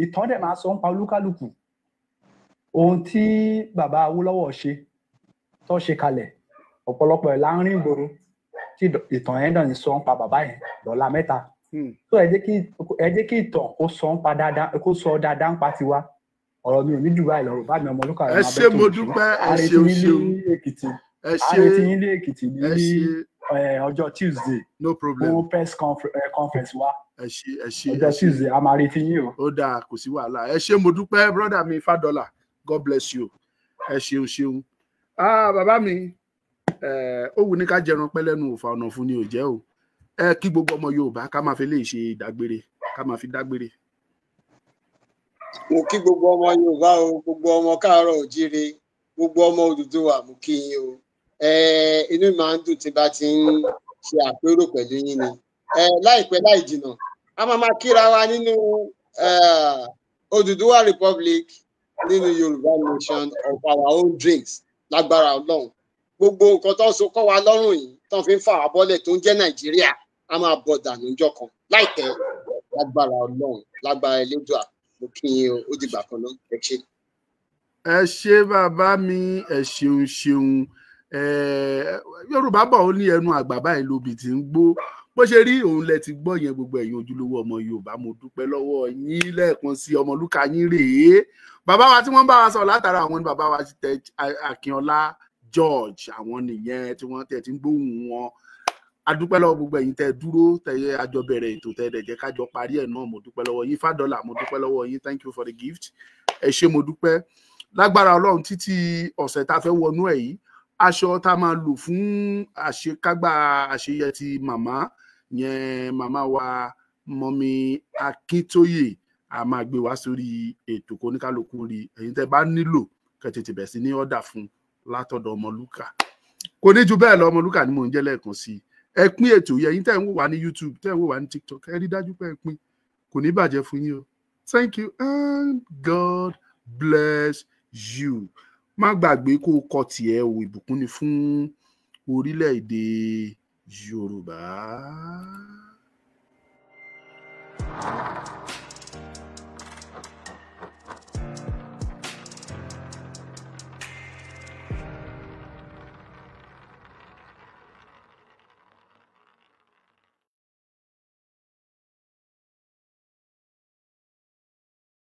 Ìtàn dẹ̀ máa sọ ń pa olúkálùkù ohun tí bàbá Awólọ́wọ̀ ṣe, tó ṣe kalẹ̀. Ọ̀pọ̀lọpọ̀ ẹ̀ la ń rìn ìgboro tí ìtàn yẹn dàn ní sọ ń pa bàbá yẹn dọ́là 3. Tó ẹ jẹ́ kí ìtàn kó sọ ń pa dáadáa, kó sọ dáadáa ń pa tiwa. Ọ̀rọ̀ mi ò ní jù báyìí lọ́rọ̀ bá mi, Ọmọlúkà. Ẹ ṣé, mo dúpẹ́, ẹ ṣeun ṣeun. Èkìtì, Ẹ ṣé. Àrètí yín ní Èkìtì ní Ẹ ṣé. Ọjọ́ Tuesday No problem. fún press conference wa. Ẹ ṣé, ẹ ṣé. Ọjọ́ Ẹ ṣé. Tuesday, a máa retí yín o. Ó dáa, kò sí wàhálà. Ẹ ṣé, mo dúpẹ́, brother mi Fádọ́là, God bless you. Ẹ ṣeun ṣeun. Ah, bàbá mi, ó wù ní ká jẹran pẹ́ lẹ́nu òfà, ọ̀nà fún ni ò jẹ́ o. Ẹ kí gbogbo ọmọ Yorùbá, ká máa fi lè ṣe ìdágbére, ká máa fi dágbére. Mo kí gbogbo ọmọ Yorùbá o, gbogbo ọmọ káàárọ̀ òjíire, gbogbo ọmọ Odùduwà, mo kí yín o. Inú mi máa ń dùn tí bá ti ń ṣe àpérò pẹ̀lú yín ni. Láìpẹ́ láì jìnnà, a máa máa kíra wa nínú Odùduwà Republic. Nínú Yorùbá nation of our own drinks, lágbára Ọlọ́run, gbogbo nǹkan tó ń so kọ́ wa lọ́rùn yìí, tó ń fi ń fà wá bọ́lẹ̀, tó ń jẹ́ Nàìjíríà, a máa bọ̀ dànù níjọ́ kan láìpẹ́, lágbára Ọlọ́run, lágbára Elédùà. Mo kí yín o, ó dìgbà kan náà, ẹ ṣé. Ẹ ṣé, bàbá mi, ẹ ṣeun ṣeun. Yorùbá bọ̀, ó ní ẹnu àgbà báyìí lóbi tí ń gbó. Bó ṣe rí òun lẹ ti gbọ́ yẹn. Gbogbo ẹ̀yin ojúlówó ọmọ Yorùbá, mo dúpẹ́ lọ́wọ́ yín lẹ́ẹ̀kan sí. Ọmọlúkà yín rèé. Bàbá wa tí wọ́n bá wa sọ látara àwọn ni bàbá wa tẹ Akínọlá George, àwọn nìyẹn tí wọ́n tẹ̀ tí ń gbóhùn wọn. Adúpẹ́ lọ́wọ́ gbogbo ẹ̀yin tẹ́ dúró, tẹ́ àjọ bẹ̀rẹ̀ ètò, tẹ́ dẹ̀ jẹ́ kájọ parí ẹ̀ náà. Mo dúpẹ́ lọ́wọ́ yín. Fàdọ́là, mo dúpẹ́ lọ́wọ́ yín. Thank you for the gift. Ẹ ṣé, mo dúpẹ́. Lágbára Ọlọ́run, títí ọ̀sẹ̀ tá a fẹ́ wọnú ẹ̀ yìí, aṣọ tá a máa lò fún àṣekágbá àṣeyẹ ti màmá yẹn, màmá wa Mummy Akíntóyè, a máa gbé wá sórí ètò kó oníkálukú rí. Ẹ̀yin tẹ́ bá nílò, kẹ́ tètè bẹ̀ sí ní ọ̀dà fún látọ̀dọ̀ Ọmọlúkà. Kò ní ju bẹ́ẹ̀ lọ. Ọmọlúkà ni mò ń jẹ́ lẹ́ẹ̀kan sí i. Ẹ pín ètò yìí. Ẹ̀yin tẹ́ ń wò wá ní YouTube, tẹ́ ń wò wá ní TikTok, ẹ rí dájú pé ẹ pín. Kò ní bàjẹ́ fún yín o. Thank you and God bless you. Má gbàgbé kó o kọ tiẹ̀ o. Ìbùkún ni fún orílẹ̀-èdè Yorùbá.